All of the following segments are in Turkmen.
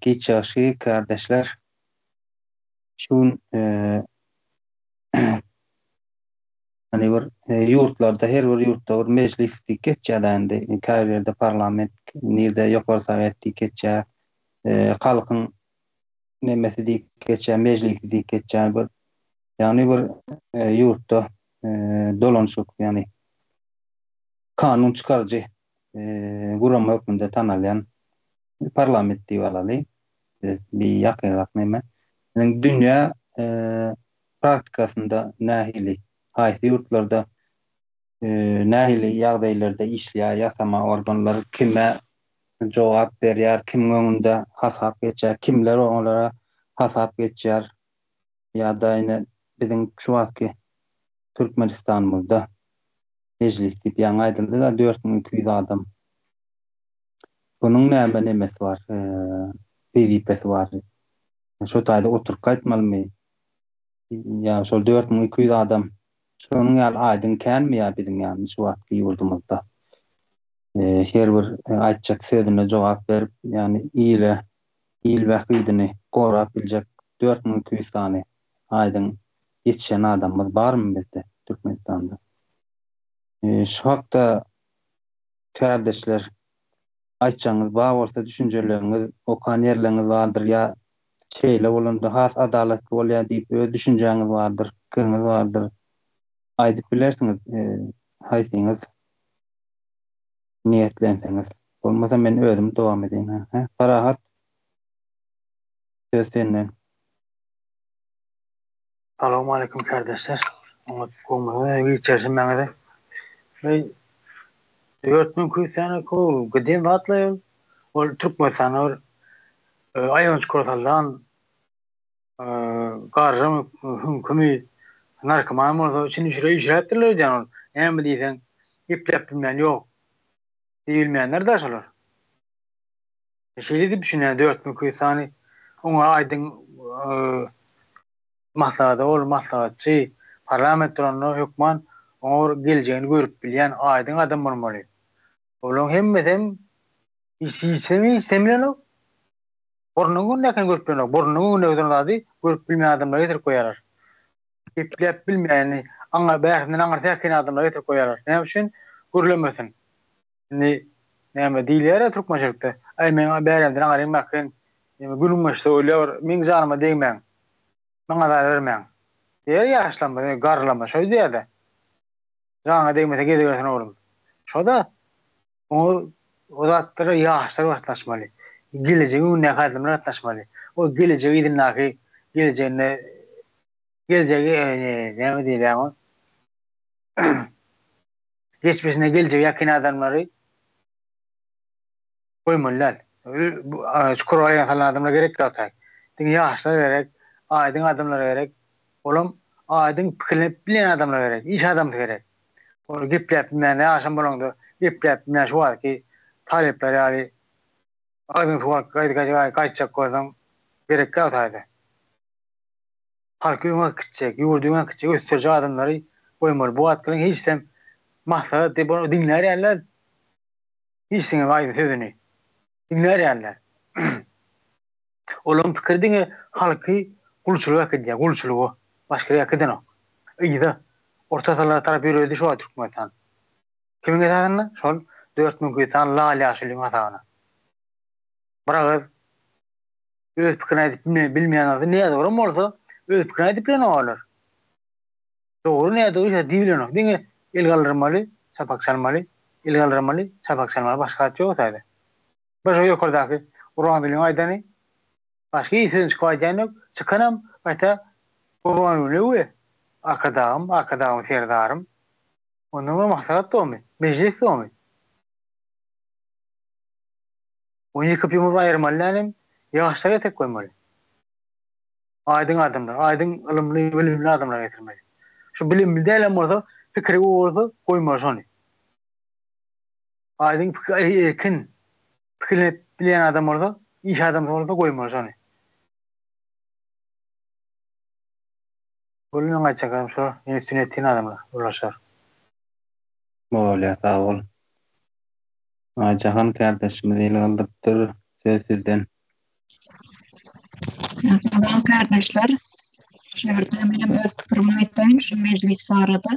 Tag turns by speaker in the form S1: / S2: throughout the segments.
S1: Giç ýagşy kardeşler. Şu gün hani bir ýurtlarda her bir ýurtda bir mejlis diýip geçýär indi. Käbir ýerde parlament, nirde ýokary sowet diýip geçýär. Halkyň nemesi diýip geçýär, mejlisi diýip geçýär bir. Ýagny bir ýurtda dolanyşyk, ýagny kanun çykaryjy gurama hökmünde tanalýan parlament diýip alaly. Bir ýakynrak neme. Biziň dünýä praktikasynda nähili, haýsy ýurtlarda nähili ýagdaýlarda işleýär ýasama organlar, kime jogap berýär, kimiň öňünde hasap geçýär, kimler olara hasap geçýär ýa-da ine biziň şu wagtky Türkmenistanymyzda mejlis diýip ýaňy aýdyldy-da 4200 adam. Bunuň näme nemesi bar, wezipesi bar? Şo taýda oturyp gaýtmalymy? Ýa şol 4200 adam şonuň ýaly aýdyň känmi ýa biziň ýaly şu wagtky ýurdumyzda? Her bir aýtjak sözüne jogap berip, ýagny ile, il bähbidini gorap biljek 4200 sany aýdyň ýetişen adamymyz barmy bizde Türkmenistanda? Şu hakda kärdeşler aýtjagyňyz bar bolsa düşünjeleriňiz, okan ýerleriňiz bardyr ýa şeýle bolanda has adalatly bolýar diýip öz düşünjäňiz bardyr, pikiriňiz bardyr. Aýdyp bilersiňiz haýsyňyz niýetlenseňiz. Bolmasa men özüm dowam edeýin. Hä? Parahat söz senden.
S2: Salowmaleýkim kärdeşler. Oňat gowmysyňyz giç çarşenbäňize. Eý 4200 sany ko giden zatla ol. Ol Türkmenistanda bir aýagyny çukura sallan garry hüňkümi narkoman bolsa içini düşüre üýşüräpdirler öýdýän ol. Näme diýseň gepläp bilmeýän ýok diýilmeýänler-dä şolar. Şeýle diýip düşünýän 4200 sany oňa aýdyň Maslahata ol maslahatçy, parlament duranda hökman oňa bir geljegini görüp bilýän aýdyň adam bolmaly. Olaň hemmesem hiç hiçem hiçem bilenok. Burnunyň öňündäkini görüp bilenok. Burnunyň öňünde duran zady görüp bilmeýän adamlary getirip goýýarlar. Gepläp bilmeýäni, aňa bärsinden aňyrsy ýakyn adamlary getirip goýýarlar. Näme üçin? Gürlemesin. Indi näme diýilýär-ä türkmençilikde, Aý, meň bäremden aňyrym ýakyn, näme günüň geçse bolýar bir, meň janyma degmäň, maňa azar bermäň diýýär ýaşlarymyz, garrylarymyz şoý diýýär-de. Janyňa degmese gezibersin oglum. Şo-da, oňa o zatlara ýaşlar gatnaşmaly. Gelejegiň öňündäki adamlar gatnaşmaly. O gelejegi yzyndaky, gelejeginde, geljegi näme diýilýär oňa? Geçmişine geljegi ýakyn adamlary goýmaly däl. Çukur aýagyny salan adamlar gerek ýok täk. Diňe ýaşlar gerek, aýdyň adamlar gerek. Olam aýdyň pikirlenip bilýän adamlar gerek, iş adamsy gerek. Ol gepläp bilmän, ýaşam bolaňda gepläp bilmän şu wagtky talyplar ýaly agzyňy suwa alyp gaýtjak bolsaň gerek ýok taýda. Halky öňe äkitjek, ýurdy öňe äkitjek, ösdürjek adamlary goýmaly. Bu wagtlaryň hiçisem maslahat diýip ony diňlär ýaly däl. Hiçisiniň aýdan sözüni diňlär ýaly däl. Olaryň pikiri diňe halky gulçulyga äkidýär, gulçulyga. Başga ýere äkidenok. Yza, orta asyrlara tarap ýöredi şu wagt Türkmenistan. Kimiň esasynda? Şol 4200 sany lal ýaşulyň hasabyna. Bir agyz Öz pikirini aýdyp bilmeýän bolsa, nädogram bolsa, öz pikirini aýdyp bilenok olar. Dogry nädogry hiç zat diýibilenok. Diňe el galdyrmaly, çapak çalmaly, el galdyrmaly, çapak çalmaly, başga zat ýok o taýda. Bir şo ýokardaky Gurbangulyň aýdany, başga hiç sözüni çykyp aýdýan ýok. Çykanam gaýta Gurbanguly we Arkadagym, Arkadagym Serdarym. Ondan bir maslahat domy, mejlis domy. Ony ýykyp ýumrup aýyrmaly dälem, ýaşlara etek goýmaly. Aýdyň adamlar, aýdyň ylymly, bilimli adamlar getirmeli. Şu bilimli dälem bolsa, pikiri gowy bolsa goýmaly şony. Aýdyň pikir erkin pikirlenip bilýän adam bolsa, iş adamsy bolsa goýmaly şony. Boldy meň aýtjaklarym şular. Meni üstün etsin adamlar, ulaşar.
S1: Bolýa sag bol. Aýjahan kärdeşimiz el galdyrypdyr. Söz sizden.
S3: Salam kardeşler. Şu ýerde menem öz pikirimi aýtdaýyn şu mejlis barada.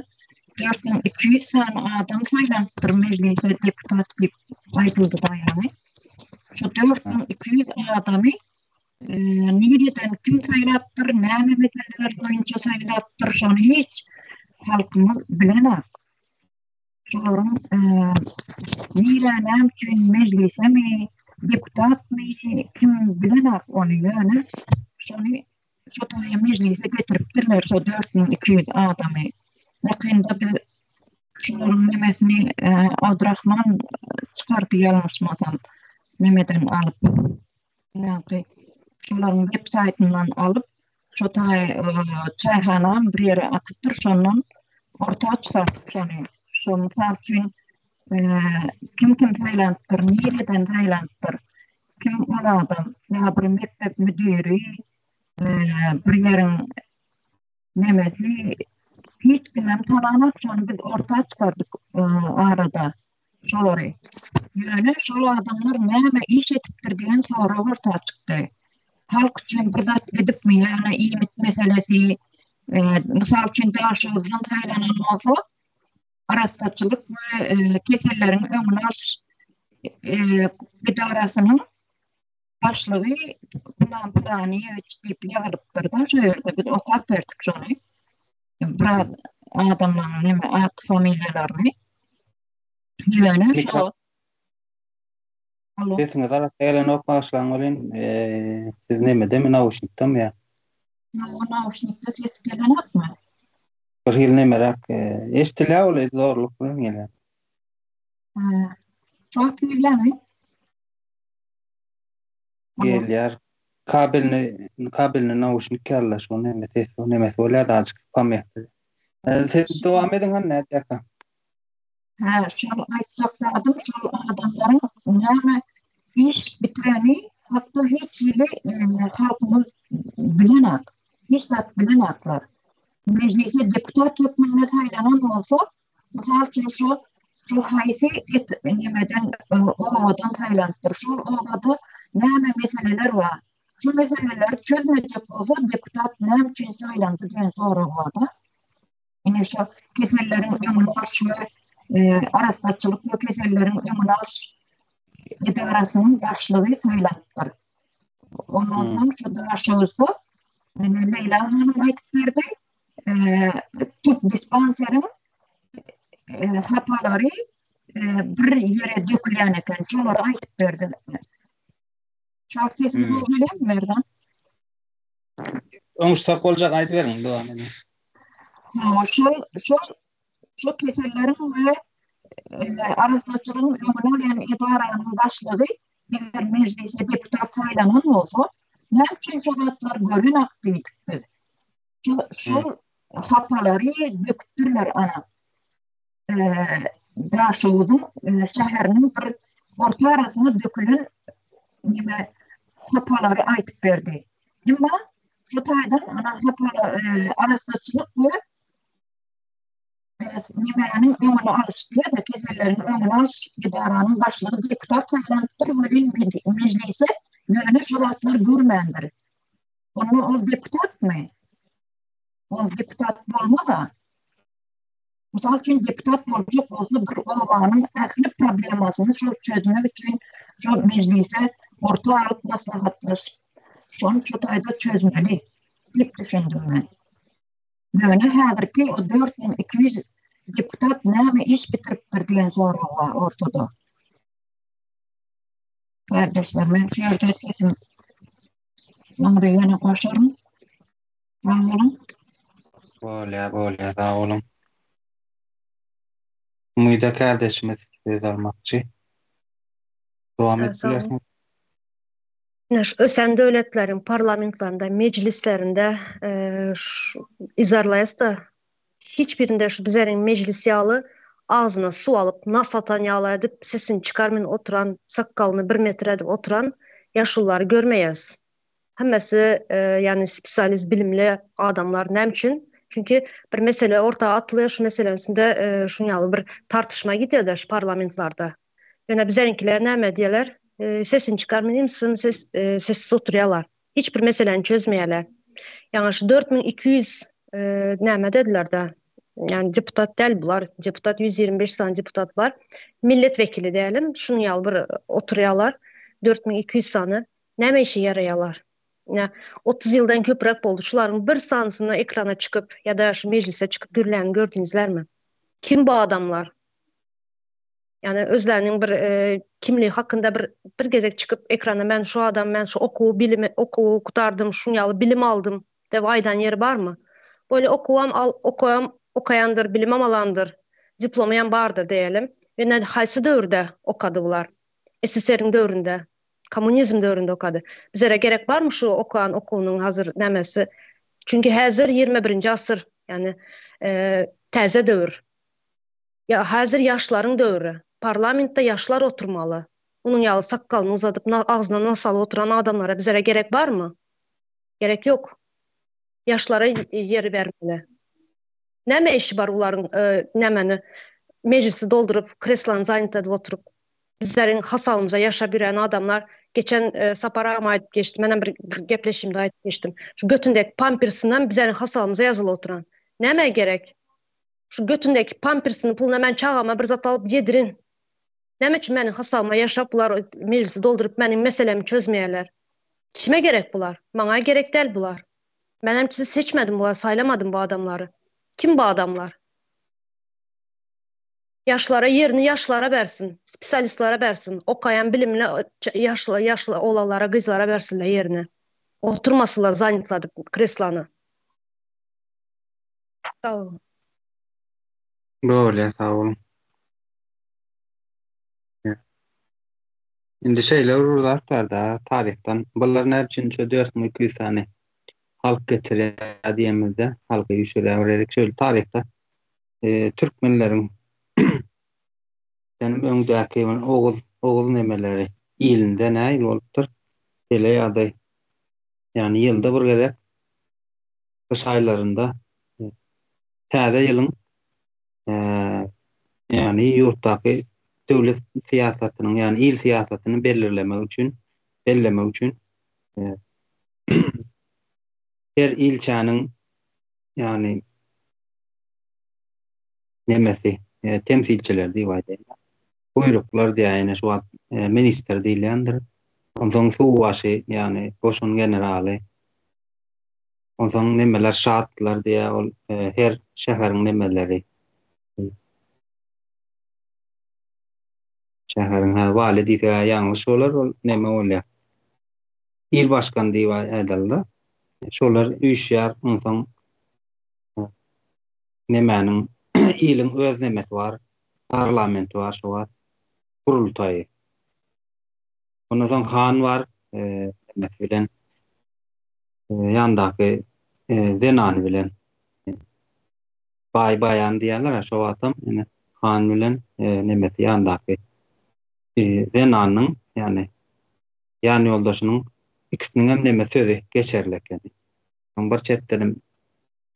S3: 4200 sany adam saýlanypdyr mejlise deputat diýip aýdyldy baýagy. Şu 4200 adamy e, nireden kim saýlapdyr, näme meseleler boýunça saýlapdyr, şony hiç halkymyz bilenok. Şolaryň nirä näme üçin mejlisemi, deputatmy, kim bilenok ony ýöne şony şo taýa mejlise getiripdirler şo 4200 adamy. Ýakynda biz şolaryň nemesini Abdurahman çykardy ýalňyşmasam nemeden alyp. Ýaňky şolaryň web saýtyndan alyp, şo taý çaýhanam bir ýere atypdyr, şondan orta çykardyk şony. Şo mysal üçin kim kim saýlanypdyr, nireden saýlanypdyr, kim ol adam, ýa bir mekdep müdiri, bir ýeriň Nemesi hiç kimem tananok şony biz orta çykardyk arada şolary. Ýöne şol adamlar näme iş edipdir diýen sorag orta çykdy. Halk üçin bir zat edipmi ýagny iýmit meselesi mysal üçin Daşoguzdan saýlanan bolsa arassaçylyk we keselleriň öňüni alyş edarasynyň başlygy Pylan Pylanyýewiç diýip ýazylypdyr-da şo ýerde biz okap berdik şony. Biraz adamlaryň neme at familiýalaryny. Ýöne şo
S1: Alo. Sesiňiz arassa gelenok bagyşlaň welin, siz nemedemi nauşnikdemi ýa?
S3: Ýok, nauşnikde ses gelenokmy?
S1: Bir hili nemeräk, eşdilýär ol zorluk bilen gelýär.
S3: Hä. Şu wagt gelýärmi?
S1: Gelýär. Kabelini kabelini nauşnik ýaly şo neme ses nemesi bolýar azajyk pamýa. Siz dowam ediň hany nätýärka.
S3: Hä, şol aýtjak zadym şol adamlaryň näme iş bitireni hakda hiç hili halkymyz bilenak. Hiç zat bilenaklar. Mejlise deputat hökmünde saýlanan bolsa, Mysal üçin şu şu haýsy et nemeden obadan saýlanypdyr. Şol obada näme meseleler bar? Şu meseleleri çözmejek bolsa deputat näme üçin saýlandy diýen sorag bar-da. Ine şu keselleriň öňüni alyş we arassaçylyk we keselleriň öňüni alyş edarasynyň başlygy saýlanypdyr. Ondan soň şu Daşoguzda ine Leýla hanym aýdyp berdi. Tüp dispanseriň hapalary bir ýere dökülýän eken. Şolary aýdyp berdi. Şu sesim gowy gelýärmi Merdan?
S1: Oňuşsak boljak aýdyp beriň dowam ediň.
S3: Hawa, şol şol şol keselleriň we arassaçylygyň öňüni alýan edaranyň başlygy eger mejlise deputat saýlanan bolsa, näme üçin şo zatlary görenak diýdik biz. Şol hapalary döküpdirler ana. Daşoguzyň şäheriniň bir orta arasyna dökülen neme hapalary aýdyp berdi. Emma şu taýdan ana hapala arassaçylyk we nemäniň öňüni alyş diýýär-de, keselleriň öňüni alyş edaranyň başlygy deputat saýlanypdyr welin mejlise ýöne şo zatlary görmändir. Onda ol deputatmy? Ol deputat bolmaz-a. Mysal üçin deputat boljak bolsa bir obanyň ähli problemasyny şol çözmek üçin şol mejlise orta alyp maslahatlaşyp şony şu taýda çözmeli diýip düşündim men. Ýöne häzirki o 4200 deputat näme iş bitiripdir diýen sorag bar ortada. Kardeşler men şu ýerde sesim soňra ýene goşaryn. Sag boluň.
S1: Bolýar, bolýar, sag boluň. Umyda kardeşimiz söz almakçy. Dowam edip bilersiňiz.
S4: Ine şu ösen döwletleriň parlamentlerinde, mejlislerinde şu yzarlaýas-da, hiç birinde şu bizleriň mejlis ýaly agzyna suw alyp, nas atan ýaly edip, sesini çykarmyn oturan, sakgalyny bir metr edip oturan ýaşululary görmeýäs. Hemmesi ýagny spesialist, bilimli adamlar. Näme üçin? Çünki bir mesele orta atylýar, şu meseleniň üstünde şuň ýaly bir tartyşma gidýär-de şu parlamentlerde. Ýöne bizleriňkiler näme diýerler? Sesini çykarman ymsyn, ses sessiz oturýarlar. Hiç bir meseläni çözmeýärler. Ýaňy şu 4200 näme dediler-de, ýani deputat däl bular, deputat 125 sany deputat bar. Millet wekili dälim, şunuň ýaly bir oturýarlar. 4200 sany. Näme işe ýaraýarlar? Ine, 30 ýyldan köpräk boldy. Şularyň bir sanysyny ekrana çykyp ýa-da şu mejlise çykyp gürlänini gördüňizlermi? Kim bu adamlar? Ýani özleriniň bir kimligi hakynda bir bir gezek çykyp ekrana men şu adam, men şu okuwy bilimi okuwy gutardym, şuň ýaly bilim aldym dep aýdan ýeri barmy? Bolýa okuwam al okam okaýandyr, bilimem alandyr, diplomyam bardyr diýelim. Ýöne haýsy döwürde okady bular? SSR-iň döwründe, kommunizm döwründe okady. Bizlere gerek barmy şu okan okuwynyň hazir nämesi? Çünki häzir 21-nji asyr, ýani täze döwür. Ýa häzir ýaşlaryň döwri. Parlamentde ýaşlar oturmaly. Munuň ýaly sakgalyny uzadyp agzyna nas salyp oturan adamlara bizlere gerek barmy? Gerek ýok. Ýaşlara ýer bermeli. Näme işi bar bularyň nämeni mejlisi dolduryp kreslany zanýat edip oturyp. Bizleriň hasabymyza ýaşap ýören adamlar geçen sapar agam aýdyp geçdi menem bir gepleşigimde aýdyp geçdim. Şu götündäki pampersinem bizleriň hasabymyza ýazylyp oturan. Nämä gerek? Şu götündäki pampersiniň puluna men çagama bir zat alyp ýedirin. Näme üçin meniň hasabyma ýaşap bular mejlisi dolduryp meniň meselemi çözmeýärler? Kime gerek bular? Maňa gerek däl bular. Menem sizi seçmedim bulary saýlamadym bu adamlary. Kim bu adamlar? Ýaşlara ýerini ýaşlara bersin, spesialistlara bersin, okaýan bilimli ýaşly ýaşly oglanlara gyzlara bersinler ýerini. Oturmasynlar zanitladyp kreslany. Sag boluň.
S1: Bolýa sag boluň. Indi şeýle bir zat bar-da taryhdan. Bular näme üçin şu 4200 sany halk getirýär diýemizde, halky üýşürýär bir ýerik. Şeýle taryhda e, türkmenleriň benim öňdäki oguz oguz nemeleri ilinde nähili bolupdyr? Şeýle ýagdaý. Ýagny ýylda bir gezek gyş aýlarynda täze ýylyň ýagny ýurtdaky döwlet syýasatynyň, ýagny il syýasatyny belirlemek üçin, bellemek üçin her ilçäniň ýagny nemesi, temsilçileri diýip aýdaýyn. Buýruklar diýýär, ýene şu wagt ministr diýilýändir. Onsoň suwbaşy, ýagny goşun generaly, Onsoň nemeler şatlar diýýär ol her şäheriň nemeleri. Şäheriň hä wali diýse ýalňyş bolar ol neme bolýar. Il başgany diýip aýdalyda. Şolar üýşýär onsoň nemäniň iliň öz nemesi bar. Parlamenti bar şo wagt. Gurultaýy. Ondan soň han bar nemesi bilen ýandaky zenany bilen baý baýan diýýärler şo wagtam ine han bilen nemesi ýandaky zenanyň ýagny ýan ýoldaşynyň ikisiniň hem neme sözi geçerli ekeni. Soň bir çetdenem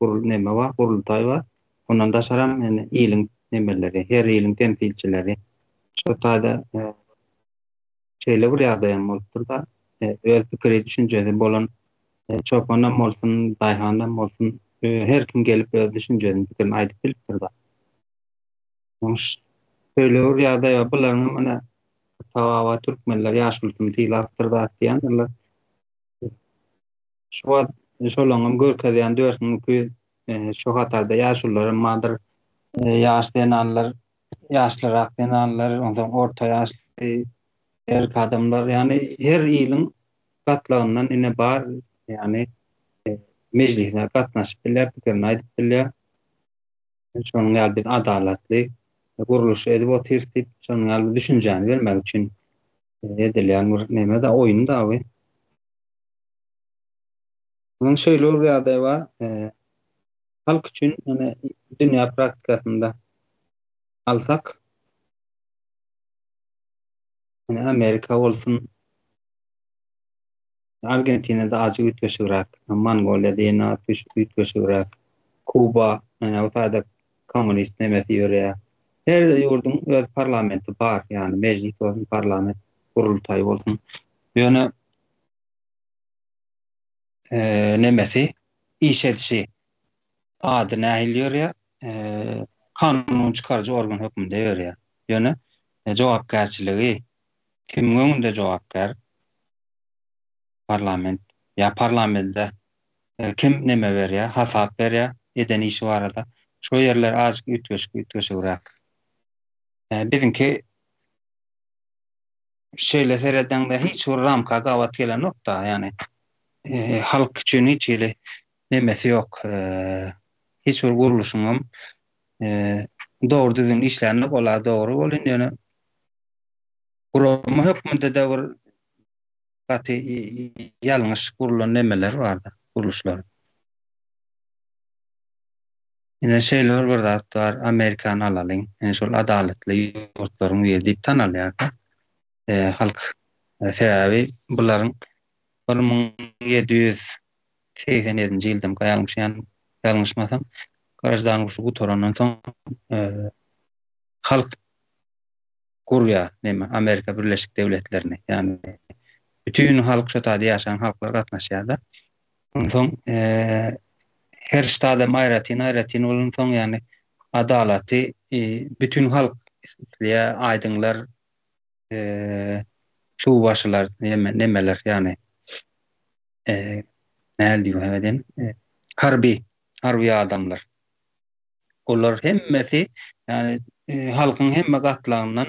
S1: gurul neme bar, gurultaý bar. Ondan daşaram ýene iliň nemeleri, her iliň temsilçileri. Şo taýda Şeýle bir ýagdaýam bolupdyr-da, öz pikiri, düşünjesi bolan çopanam bolsun, daýhanam bolsun, her kim gelip öz düşünjesini, pikirini aýdyp bilipdir-de. Şeýle bir ýagdaý bar. Bularyň ine ata-baba türkmenler ýaşulusyny sylapdyr zat diýendirler. Şu wagt şolaňam görkezýän 4200 şu hatarda ýaşulularam bardyr, ýaş zenanlar, ýaşlyrak zenanlar, onsoň orta ýaşly erkek adamlar, ýagny her iliň gatlagyndan ine bar, ýagny mejlise gatnaşyp bilýär, pikirini aýdyp bilýär. Şonuň ýaly biz adalatly gurluş edip otyrys diýip, şonuň ýaly bir düşünjäni bermek üçin edilýän bir neme-de, oýun-da bu. Munuň şeýle bir ýagdaýy bar, halk üçin ýöne dünýä praktikasynda alsak, ýöne Amerika bolsun, Argentinada ajy üýtgeşigräk, Mongoliýa diýen üýtgeşigräk, Kuba, ýöne o taýda kommunist nemesi ýörýär. Her ýurduň öz parlamenti bar, ýagny mejlis bolsun, parlament, gurultaý bolsun. Ýöne. nemesi, iş edişi ady nähili ýörýär? Kanun çykaryjy organ hökmünde ýörýär. Ýöne jogapkärçiligi kimiň öňünde jogapkär? Parlament. Ýa parlamentde kim neme berýär, hasap berýär eden işi barada. Şo ýerler azajyk üýtgeşik, üýtgeşigräk. Biziňki şeýle seredeňde hiç bir ramka gabat gelenok-da, ýagny halk üçin hiç hili nemesi ýok. Hiç bir gurluşyňam dogry düzgün işlänok, ol-a dogry welin, ýöne gurama hökmünde-de bir gaty ýalňyş gurlan nemeler bar-da, gurluşlar. Ine şeýle bir bir zat bar, Amerikany alalyň, ine şol adalatly ýurtlaryň biri diýip tanalýar-da halk. Sebäbi bularyň 1787-nji ýyldamyka ýalňyşýan, ýalňyşmasam, graždan urşy gutarandan soň halk gurýar neme Amerika Birleşik Döwletlerini. Ýagny bütin halk şo taýda ýaşan halklar gatnaşýar-da. Onsoň her ştadam aýratyn-aýratyn bolansoň, ýagny adalaty bütin halk isleýär, aýdyňlar, suwbaşylar, neme, nemeler, ýagny näl diýip aýdayyn, harby, harby adamlar. Olar hemmesi, ýagny halkyň hemme gatlagyndan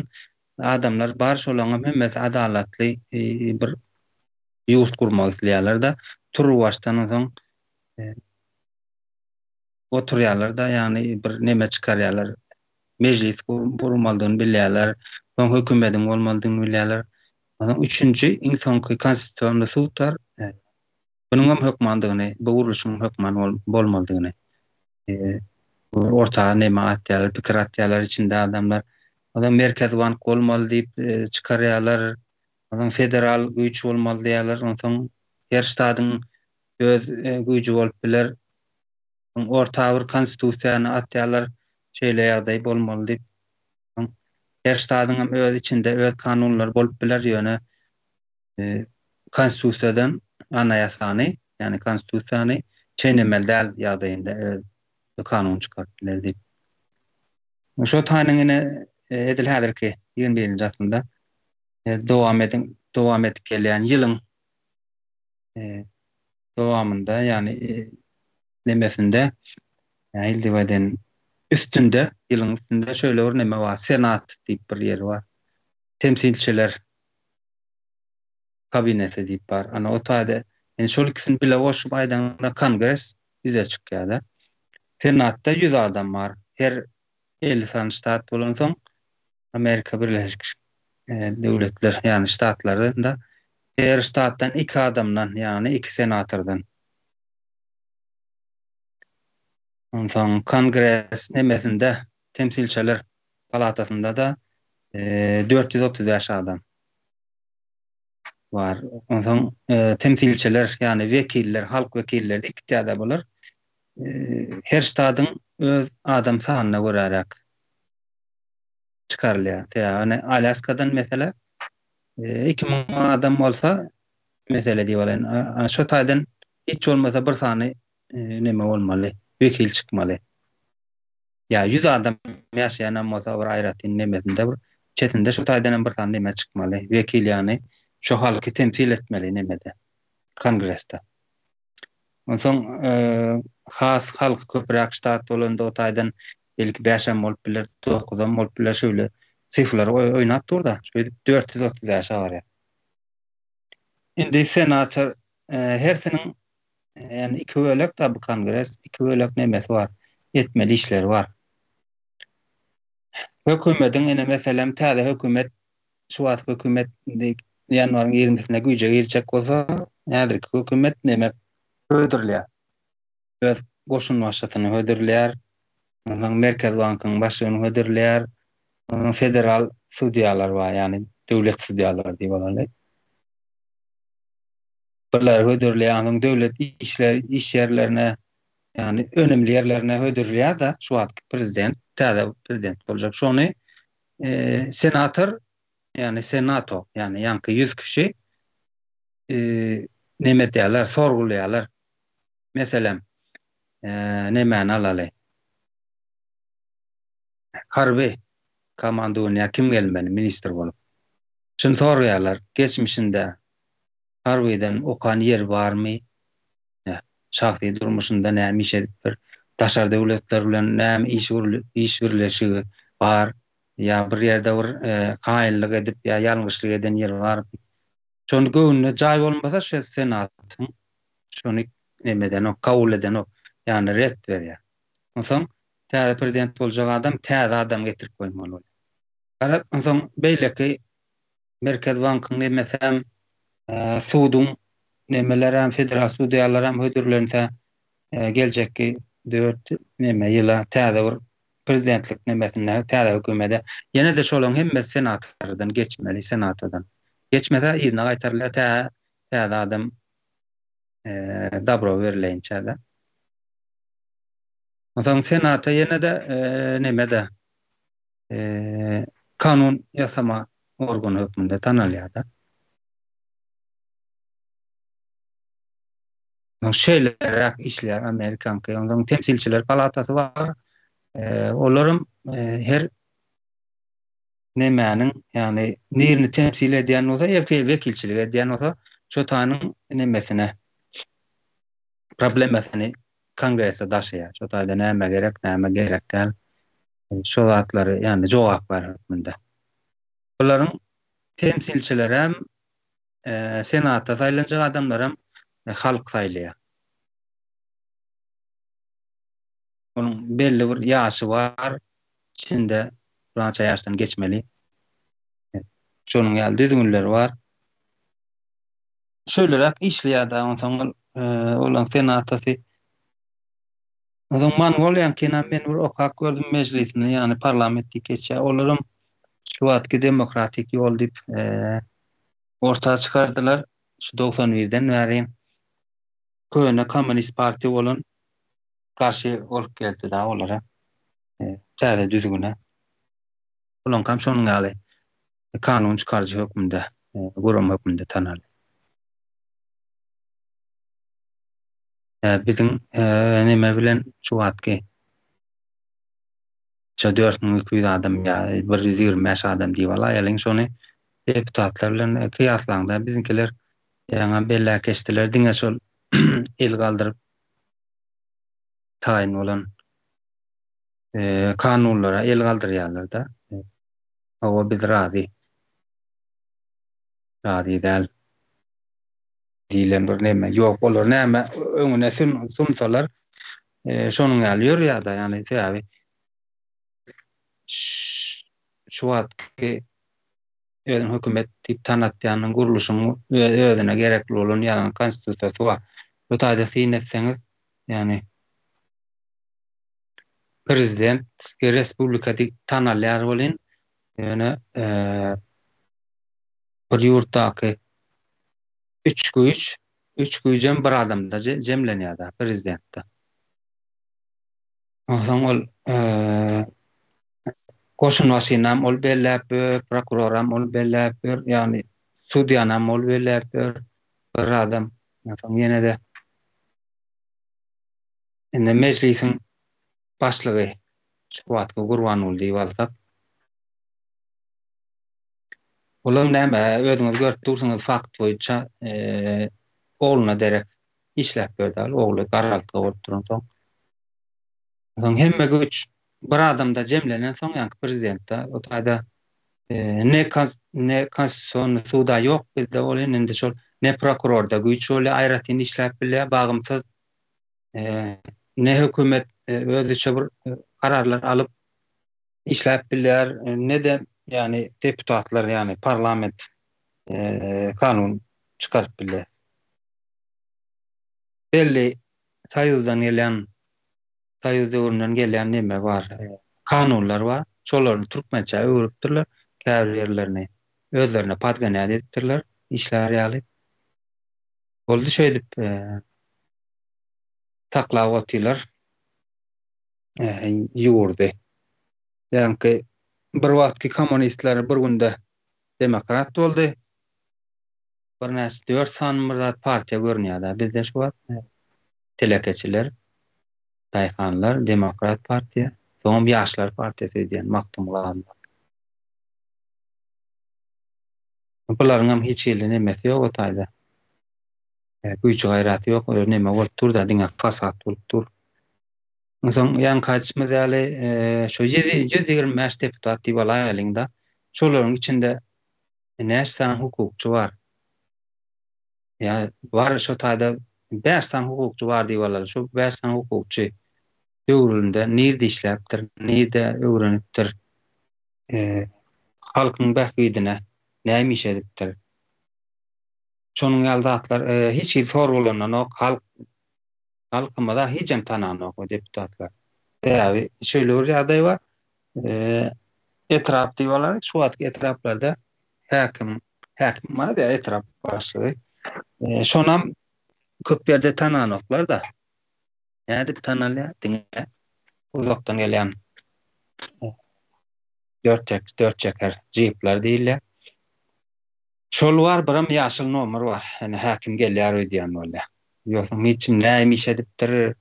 S1: adamlar bar, şolaryň hemmesi adalatly bir ýurt gurmak isleýärler-de, turuwbaşdan onsoň oturýarlar-da, ýagny bir neme çykarýarlar, mejlis gurmalydygyny bilýärler, soň hökümediň bolmalydygyny bilýärler. Onsoň üçünji, iň soňky konstitusionny sud bar. Bunuňam hökmandygyny, bu gurluşyň hökman bolmalydygyny orta neme atýarlar, pikir atýarlar içinde adamlar. Onsoň Merkezi bank bolmaly diýip çykarýarlar. Onsoň federal güýç bolmaly diýýärler. Onsoň her ştadyň öz güýji bolup biler. Orta bir konstitusiýany atýarlar. Şeýle ýagdaý bolmaly diýip. Her ştadyň hem öz içinde öz kanunlary bolup biler, ýöne konstitusiýadan anaýasany, ýagny konstitusiýany çeýnemeli däl ýagdaýynda öz kanun çykaryp biler diýip. Şo taýynyň ine edil häzirki 21-nji asyrda dowam ediň, dowam edip gelýän ýylyň dowamynda, ýagny nemesinde, nähili diýip aýdaýyn, üstünde, ýylyň üstünde şeýle bir neme bar, Senat diýip bir ýeri bar. Temsilçiler kabineti diýip bar. Ana o taýda indi şol ikisini bile goşup aýdaňda kongres ýüze çykýar-da. Senatda 100 adam bar. Her 50 sany ştat bolansoň Amerika Birleşik Döwletler, ýagny ştatlarynda her ştatdan iki adamdan, ýagny iki senatordan. Onsoň kongres nemesinde temsilçiler palatasynda-da 435 adam. Bar. Onsoň temsilçiler, ýagny wekiller, halk wekilleri diýip bular. Her ştadyň öz adam sanyna göräräk çykarylýar. Ýagny Alýaskadan mesele 2000 adam bolsa, mesele diýip alaýyn. Şo taýdan hiç bolmasa bir sany neme bolmaly, wekil çykmaly. Ýa 100 adam ýaşaýan hem bolsa bir aýratyn nemesinde bir çetinde şu taýdan hem bir sany neme çykmaly. Wekil ýagny şu halky temsil etmeli nemede. Kongresde. Onsoň has halky köpräk ştat bolanda o taýdan belki 5 hem bolup biler, 9 hem bolup biler şöyle sifrler oýnap dur-da, şeýdip 435-e barýar. Indi senator hersiniň Ýagny iki bölek da bu kongres, iki bölek nemesi bar. Etmeli işleri bar. Hökümetiň ine meselem täze hökümet şu wagtky hökümet indi ýanwaryň 20-sinde güýje girjek bolsa, häzirki hökümet neme hödürleýär. Öz goşun başlysyny hödürleýär. Onsoň Merkez bankyň başlygyny hödürleýär. Onsoň federal sudýalar bar, ýagny döwlet sudýalary diýip alaly. Birleri hödürleýär, onsoň döwlet işler iş ýerlerine, ýagny önümli ýerlerine hödürleýär-de, şu wagtky prezident, täze prezident boljak. Şony e, senator, ýagny senato, ýagny ýaňky 100 kişi e, neme edýärler, sorgulaýarlar. Meselem, nemäni alaly? Harby komandowaniýa kim gelmeli ministr bolup? Şuny soraýarlar, geçmişinde harbydan okan ýeri barmy? Şahsy durmuşynda näme iş edipdir? Daşary döwletler bilen näme iş iş birleşigi bar? Ýa bir ýerde bir haýynlyk edip ýa ýalňyşlyk eden ýeri barmy? Şony göwnüne jaý bolmasa şu senatyň şony neme edenok, kabul edenok, ýagny ret berýär. Onsoň täze prezident boljak adam täze adam getirip goýmaly bolýar. Garaz, onsoň beýleki Merkez bankyň nemesem, suduň nemelerem, federal sudýalaram hödürlense, geljekki dört neme ýyla täze bir prezidentlik nemesinde, täze hökümede ýene-de şolaryň hemmesi senatordan geçmeli, senatodan. Geçmese yzyna gaýtarylýar, tä täze adam dabro berileýinçä-de. Onsoň senata ýene-de neme-de kanun ýasama organy hökmünde tanalýar-da. Şeýleräk işleýär Amerikanky. Onsoň temsilçiler palatasy bar. Olaram her nemäniň, ýagny nirini temsil edýän bolsa, wekilçilik edýän bolsa, şo taýynyň nemesine problemasyny kongrese daşaýar. Şo taýda näme gerek, näme gerek däl. Şo zatlary, ýagny jogapkär hökmünde. Bularyň temsilçilerem, senata saýlanjak adamlaram halk saýlaýar. Onuň belli bir ýaşy bar, içinde pylança ýaşdan geçmeli. Şonuň ýaly düzgünleri bar. Şeýleräk işleýär-de, onsoň ol olaň senatasy. Onsoň Mongoliýaňkynam men bir okap gördüm mejlisini, ýagny parlament diýip geçýär. Olaram şu wagtky demokratik ýol diýip orta çykardylar. Şu 91-den bäri köne kommunist partiýa bolan garşy bolup geldi da olara. Täze düzgüne. Olaňkam şonuň ýaly kanun çykaryjy hökmünde, gurama hökmünde tanaldy. Biziň neme bilen şu wagtky şo 4200 adam ýa 125 adam diýip alaýalyň şony deputatlar bilen kyýaslaňda biziňkiler ýaňa belläp geçdiler diňe şol el galdyryp taýyn bolan kanunlara el galdyrýarlar-da. Hawa biz razy. Razy däl. Diýlen bir neme ýok. Olar näme öňüne sunsalar, şonuň ýaly ýörýär-de, ýagny sebäbi şu wagtky özüni hökümet diýip tanatýanyň gurluşyň özüne gerekli bolan ýazan konstitusiýasy bar. Bu taýda syn etseňiz, ýagny prezident respublika diýip tanalýar welin, ýöne bir ýurtdaky üç güýç, üç güýjem bir adamda jemlenýär-de, prezidentde. Onsoň ol goşunbaşynam ol belläp ýör, prokuroram ol belläp ýör, ýagny sudýanam ol belläp ýör, bir adam. Onsoň ýene-de indi mejlisiň başlygy şu wagtky Gurbanguly diýip alsak, Olam näme, özüňiz görüp dursuňyz fakt boýunça ogluna derek işläp berdi al, ogly garaltgy bolup duransoň. Soň hemme güýç bir adamda jemlenensoň, ýaňky prezidentde, o taýda ne ne konstitusion suda ýok bizde ol indi şol ne prokurorda güýç bolýar, aýratyn işläp bilýär, bagymsyz ne hökümet özüçe bir kararlar alyp işläp bilýär, ne-de ýagny deputatlar, ýagny parlament kanun çykaryp bilýär. Belli soýuzdan gelýän, soýuz döwründen gelýän neme bar, kanunlar bar. Şolary türkmençä öwrüpdirler, käbir ýerlerini özlerine podgonýat edipdirler, işlär ýaly. Boldy şeýdip saklap otyrlar. ýurdy. Ýaňky bir wagtky kommunistler bir günde demokrat boldy. Birnäçe dört sany bir zat partiýa görünýär-de bizde şu wagt. Telekeçiler, daýhanlar, Demokrat partiýa, soňam Ýaşlar partiýasy öýdýän Magtymguly adyndaky. Bularyňam hiç hili nemesi ýok o taýda. Güýji gaýraty ýok, olar neme bolup dur-da, diňe fasad bolup dur. Onsoň ýaňky aýdyşymyz ýaly, şu 125 deputat diýip alaýalyň-da, şolaryň içinde näçe sany hukukçy bar? Ýa bar şo taýda bäş sany hukukçy bar diýip alaly. Şu bäş sany hukukçy döwründe nirde işläpdir, nirde öwrenipdir, halkyň bähbidine näme iş edipdir? Şonuň ýaly zatlar hiç hili sorgulananok, halk halkymyza hijem tananok o deputatlar. Sebäbi şeýle bir ýagdaý bar. Etrap diýip alalyk, şu wagtky etraplarda häkim häkim bar ýa etrap başlygy. Şonam köp ýerde tananoklar-da. Nädip tanalýar? Diňe uzakdan gelýän dört çek, dört çeker jipler diýilýär. Şol bar, biram ýaşyl nomer bar. Ýöne häkim gelýär öýdýän bolýar. Ýogsam hiç kim näme iş edipdir,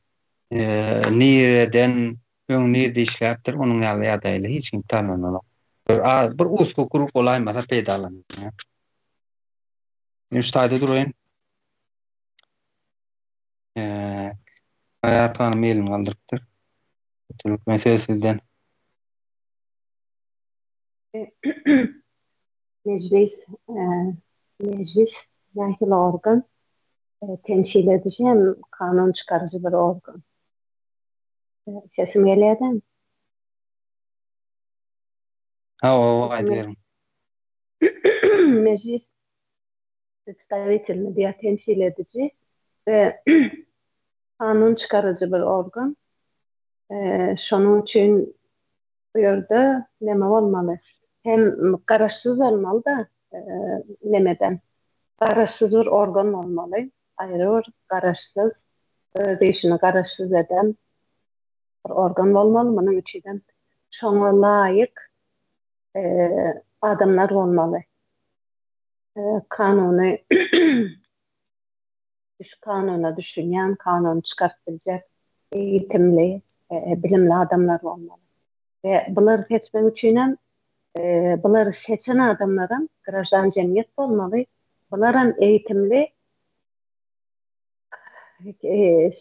S1: nireden, öň nirde işläpdir, onuň ýaly ýagdaýly hiç kim tananok. Bir az, bir usko grup bolaýmasa peýdalanýar. Men şu taýda duraýyn. Aýat hanym elini galdyrypdyr. Men söz sizden.
S5: Mejlis, Mejlis nähili organ? Temsil ediji hem kanun çykaryjy bir organ. Sesim gelýär dämi?
S1: Hawa, hawa, aýdyberiň.
S5: Mejlis predstawitelny diýýär, temsil ediji we kanun çykaryjy bir organ. Şonuň üçin Bu ýerde neme bolmaly? Hem garaşsyz bolmaly-da nemeden. Garaşsyz bir organ bolmaly. Aýry bir garaşsyz, öz işini garaşsyz eden bir organ bolmaly. Munuň üçinem şoňa laýyk adamlar bolmaly. Kanuny Düş kanuna düşünýän, kanuny çykaryp biljek eýitimli, bilimli adamlar bolmaly. We bulary seçmek üçinem bulary seçen adamlaram graždan jemgyýet bolmaly. Bularam eýitimli,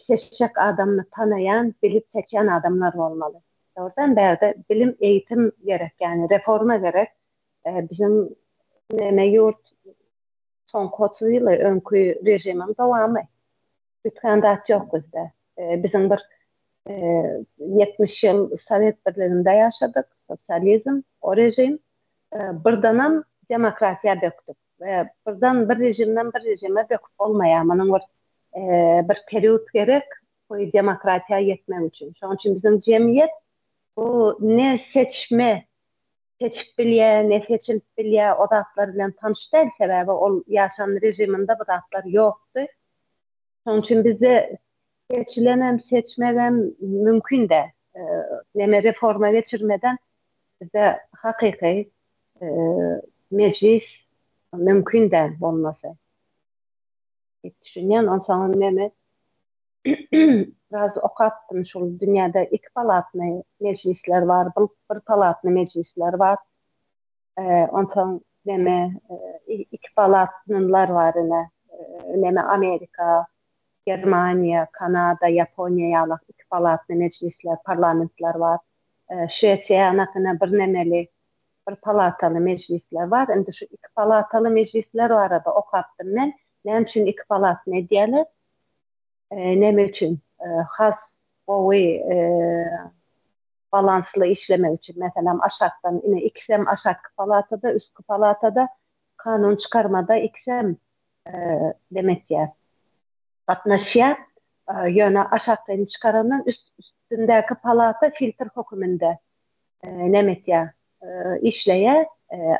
S5: seçjek adamyny tanaýan, bilip seçýän adamlar bolmaly. Dogrudan bärde bilim, eýitim gerek, ýagny reforma gerek. Biziň neme ýurt Soňky 30 ýyly öňki režimiň dowamy. Üýtgän zat ýok bizde. Biziň bir 70 ýyl Sowet Birliginde ýaşadyk, sosializm, o režim. Birdenem demokratiýa bökdük we birden bir režimden bir režime böküp bolmaýar. Munuň bir bir period gerek bu demokratiýa ýetmek üçin. Şonuň üçin biziň jemgyýet bu ne seçme Seçip bilýär, ne seçilip bilýär, o zatlar bilen tanyş däl, sebäbi ol ýaşan režiminde bu zatlar ýokdy. Şonuň üçin bizde seçilenem, seçmegem mümkin däl. Neme reforma geçirmeden bizde hakyky mejlis mümkin däl bolmasy diýip düşünýän. Onsoňam neme Biraz okapdym şul dünýäde iki palatny mejlisler bar, bir palatny mejlisler bar. Onsoň neme iki palatnylar bar ine. Neme Amerika, Germaniýa, Kanada, Ýaponiýa ýaly iki palatny mejlisler, parlamentler bar. Şwesiýanyňkyna bir nemeli bir palataly mejlisler bar. Indi şu iki palataly mejlisler barada okapdym men. Näme üçin iki palatny edýärler? Näme üçin? Has gowy balansly işlemek üçin. Meselem, aşakdan ine ikisem aşakky palatada, üstki palatada kanun çykarmada ikisem neme etýär, gatnaşýar. Ýöne aşakkyny çykarandan üstündäki palata filtr höküminde neme etýär, işleýär.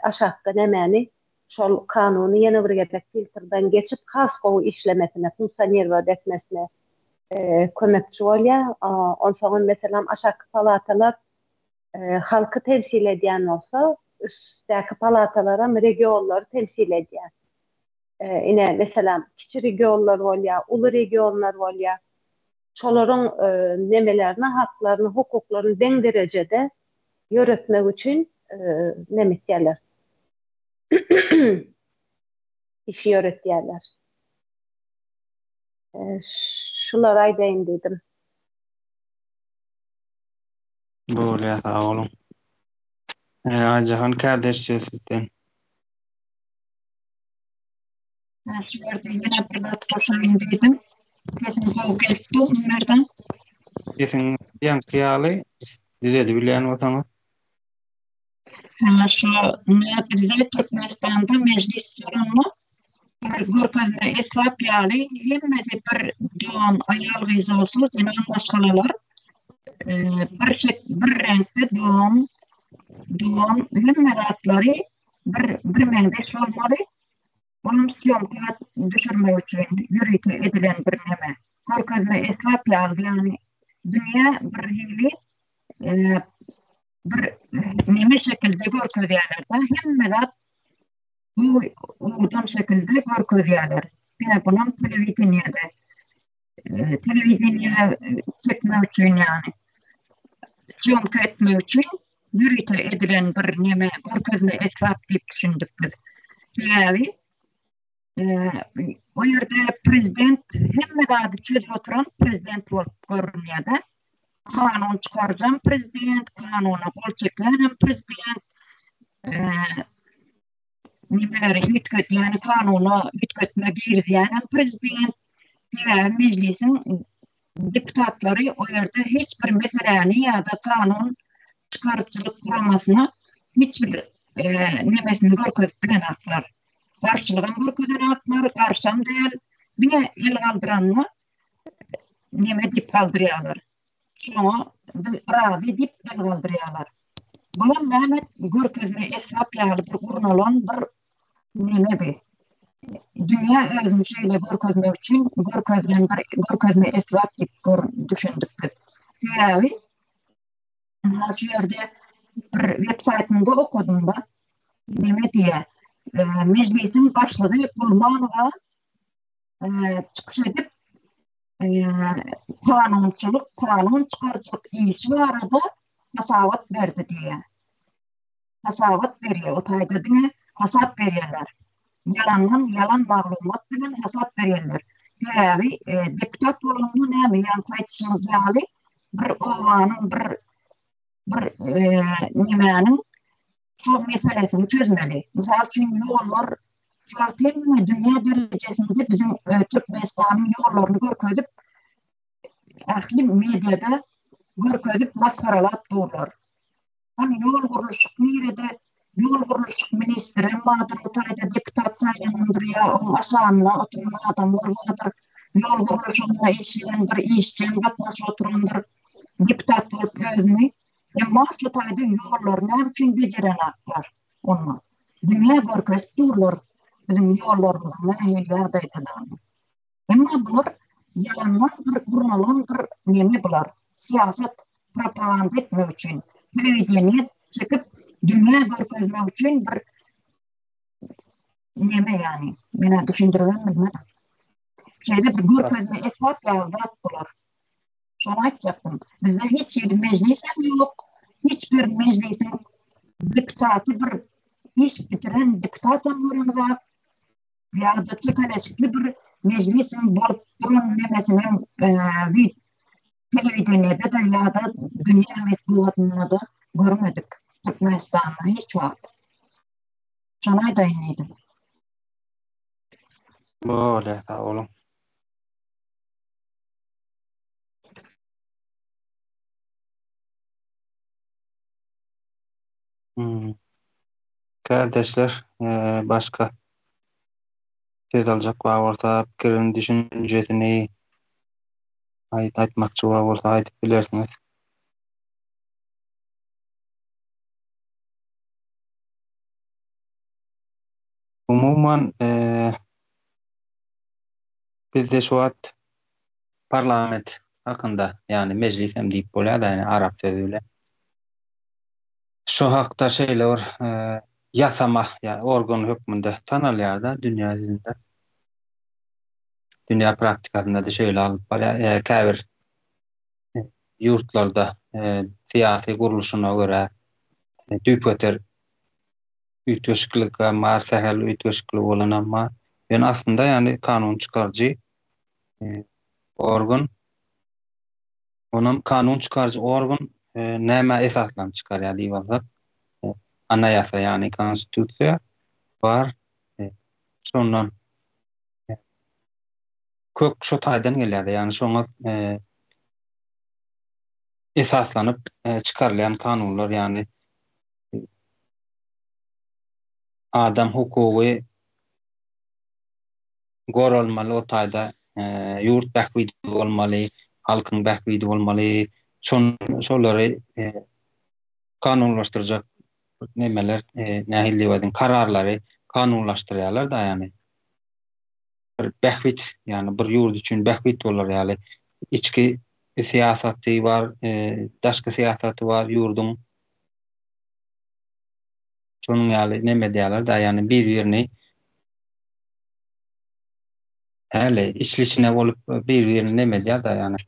S5: Aşakky nemäni şol kanuny ýene bir gezek filtrden geçip has gowy işlemesine, funksionirowat etmesine kömekçi bolýar. Onsoňam meselem aşakky palatalar halky temsil edýän bolsa, üstdäki palatalaram regionlary temsil edýär. Ine meselem kiçi regionlar bolýar, uly regionlar bolýar. Şolaryň nemelerini, haklaryny, hukuklaryny deň derejede ýöretmek üçin neme etýärler. Işi ýöretýärler. Şulary aýdaýyn diýdim.
S1: Bolýar, sag boluň. Aýjahan kärdeş söz sizden.
S3: Men şu ýerde ýene bir zat goşaýyn diýdim. Sesim gowy gelip durmy Merdan?
S1: Sesiň ýaňky ýaly düzedip bilýän bolsaňyz.
S3: Ha şu bizde Türkmenistanda mejlis bolanda bir görkezme esbap ýaly hemmesi bir don aýal gyz bolsa zenan maşgalalar bir şek bir reňkde don don hemme zatlary bir bir meňzeş bolmaly. Onuň syýomka düşürmek üçin ýörite edilen bir neme. Görkezme esbap ýaly, ýagny dünýä bir hili bir neme şekilde görkezýärler-de, hemme zat bu ugurdan şekilde görkezýärler. Diňe bunam telewideniýede telewideniýe çekmek üçin ýagny syýomka etmek üçin ýörite edilen bir neme görkezme esbap diýip düşündik biz. Sebäbi o ýerde prezident hemme zady çözüp oturan prezident bolup görünýär-de. Kanun çykaryjam prezident, kanuna gol çekýänem prezident, nimeleri üýtgedýän, kanuna üýtgetme girizýänem prezident. Sebäbi mejlisiň deputatlary o ýerde hiç bir meseläni ýa-da kanun çykaryjylyk guramasyna hiç bir e, nemesini görkezip bilenoklar. Garşylygam görkezenoklar, garşam däl. Diňe el galdyranda neme diýip galdyrýarlar. Şoňa biz razy diýip el galdyrýarlar. Bulam näme görkezme esbap ýaly bir gurnalan bir neme bi. Dünýä özüni şeýle görkezmek üçin görkezilen bir görkezme esbap diýip gör düşündik biz. Sebäbi şu ýerde bir web saýtynda okadym da neme diýýär. Mejlisiň başlygy Gulmanowa çykyş edip, kanunçylyk, kanun çykaryjylyk işi barada hasabat berdi diýýär. Hasabat berýär, o taýda diňe hasap berýärler. Ýalandan ýalan maglumat bilen hasap berýärler. Sebäbi deputat bolanda näme, ýaňky aýdyşyňyz ýaly bir obanyň bir bir nemäniň şol meselesini çözmeli. Mysal üçin ýollar şu wagt hemme dünýä derejesinde biziň e, Türkmenistanyň ýollaryny görkezip ähli mediada görkezip masgaralap durlar. Hani ýol gurluşyk nirede? Ýol gurluşyk ministrem bardyr, o taýda deputat saýlanandyr ýa oň aşagynda oturan adamlar bardyr. Ýol gurluşygynda işleýän bir işjeň gatnaşyp oturandyr. Deputat bolup özüni Emma şu taýda ýollary näme üçin bejerenaklar onda? Dünýä görkezip durlar biziň ýollarymyzyň nähili ýagdaýdadygyny. Emma bular ýalandan bir gurnalan bir neme bular. Syýasat propaganda etmek üçin, telewideniýe çekip dünýä görkezmek üçin bir neme ýagny. Menä düşündiribem bilmedim. Şeýle bir görkezme esbap ýaly zat bular. Şony aýtjakdym. Bizde hiç hili mejlis hem ýok. Hiç bir mejlisiň deputaty bir iş bitiren deputat hem göremizok. Ýa-da çekeleşikli bir mejlisiň bolup duran nemesiniň e, telewideniýede-de ýa-da dünýä metbugatynda-da görmedik Türkmenistanda hiç wagt. Şony aýdaýyn diýdim.
S1: Bolýar, sag boluň. Hmm. Kardeşler, başga söz aljak bar bolsa, pikirini, düşünjesini aýt aýtmakçy bar bolsa aýdyp bilersiňiz. Umuman, bizde şu wagt Parlament hakynda, ýagny mejlis hem diýip bolýar-da, ýagny arap sözi bilen. Şu hakda şeýle bir ýasama, ýa organ hökmünde tanalýar-da dünýä ýüzünde. Dünýä praktikasynda-da şeýle alnyp barýar. Käbir. ýurtlarda syýasy gurluşyna görä düýpgöter üýtgeşiklik hem bar, sähel üýtgeşiklik bolan hem bar. Ýöne aslynda ýagny kanun çykaryjy organ onam kanun çykaryjy organ nämä esaslanyp çykarýar diýip alsak, anaýasa ýagny konstitusiýa bar. Şondan kök şo taýdan gelýär, ýagny şoňa esaslanyp çykarylýan kanunlar, ýagny adam hukugy goralmaly o taýda ýurt bähbidi bolmaly, halkyň bähbidi bolmaly. Şolary kanunlaşdyrjak nemeler, nähili diýip aýdyn, kararlary kanunlaşdyrýarlar-da ýagny. Bir bähbit, ýagny bir ýurt üçin bähbit bolar ýaly içki syýasaty bar, daşky syýasaty bar ýurduň. Şonuň ýaly neme edýärler-de, ýagny bir-birini häli içli-içine bolup bir-birini neme edýär-de, ýagny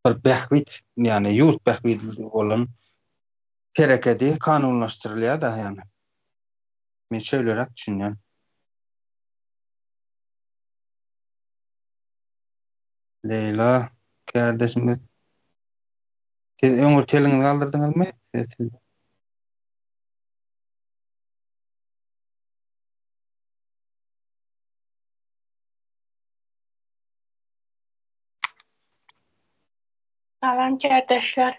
S1: bir bähbit, ýagny ýurt bähbidi bolan herekedi kanunlaşdyrylýar-da, ýagny. Men şeýleräk düşünýän. Leýla kärdeşimiz Siz öňürti eliňizi galdyrdyňyzmy? Söz sizde.
S6: Salam kärdeşler.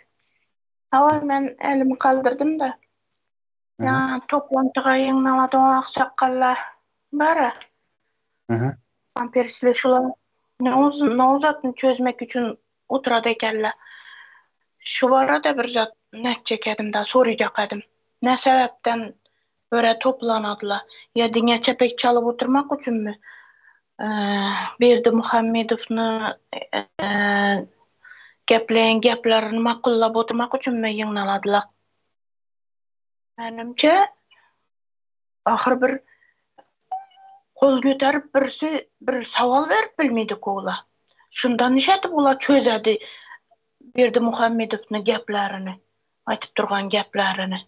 S6: Hawa men elimi galdyrdym-da. Ýa toplantyga ýygnaladyň aksakgallar bara. Pampersli şular nowzatny çözmek üçin oturady ekenler. Şu barada bir zat nätjek edim-da, soraýjak edim. Ne sebäpden görä toplanadylar? Ýa diňe çepek çalyp oturmak üçinmi? Berdimuhamedowny gepleýän geplerini makullap oturmak üçinmi ýygnaladylar? Menimçe, ahyr bir gol göterip birisi bir sowal berip bilmedik ola. Şundan nişedip ola çözedi Berdimuhamedowny geplerini, aýtyp durgan geplerini.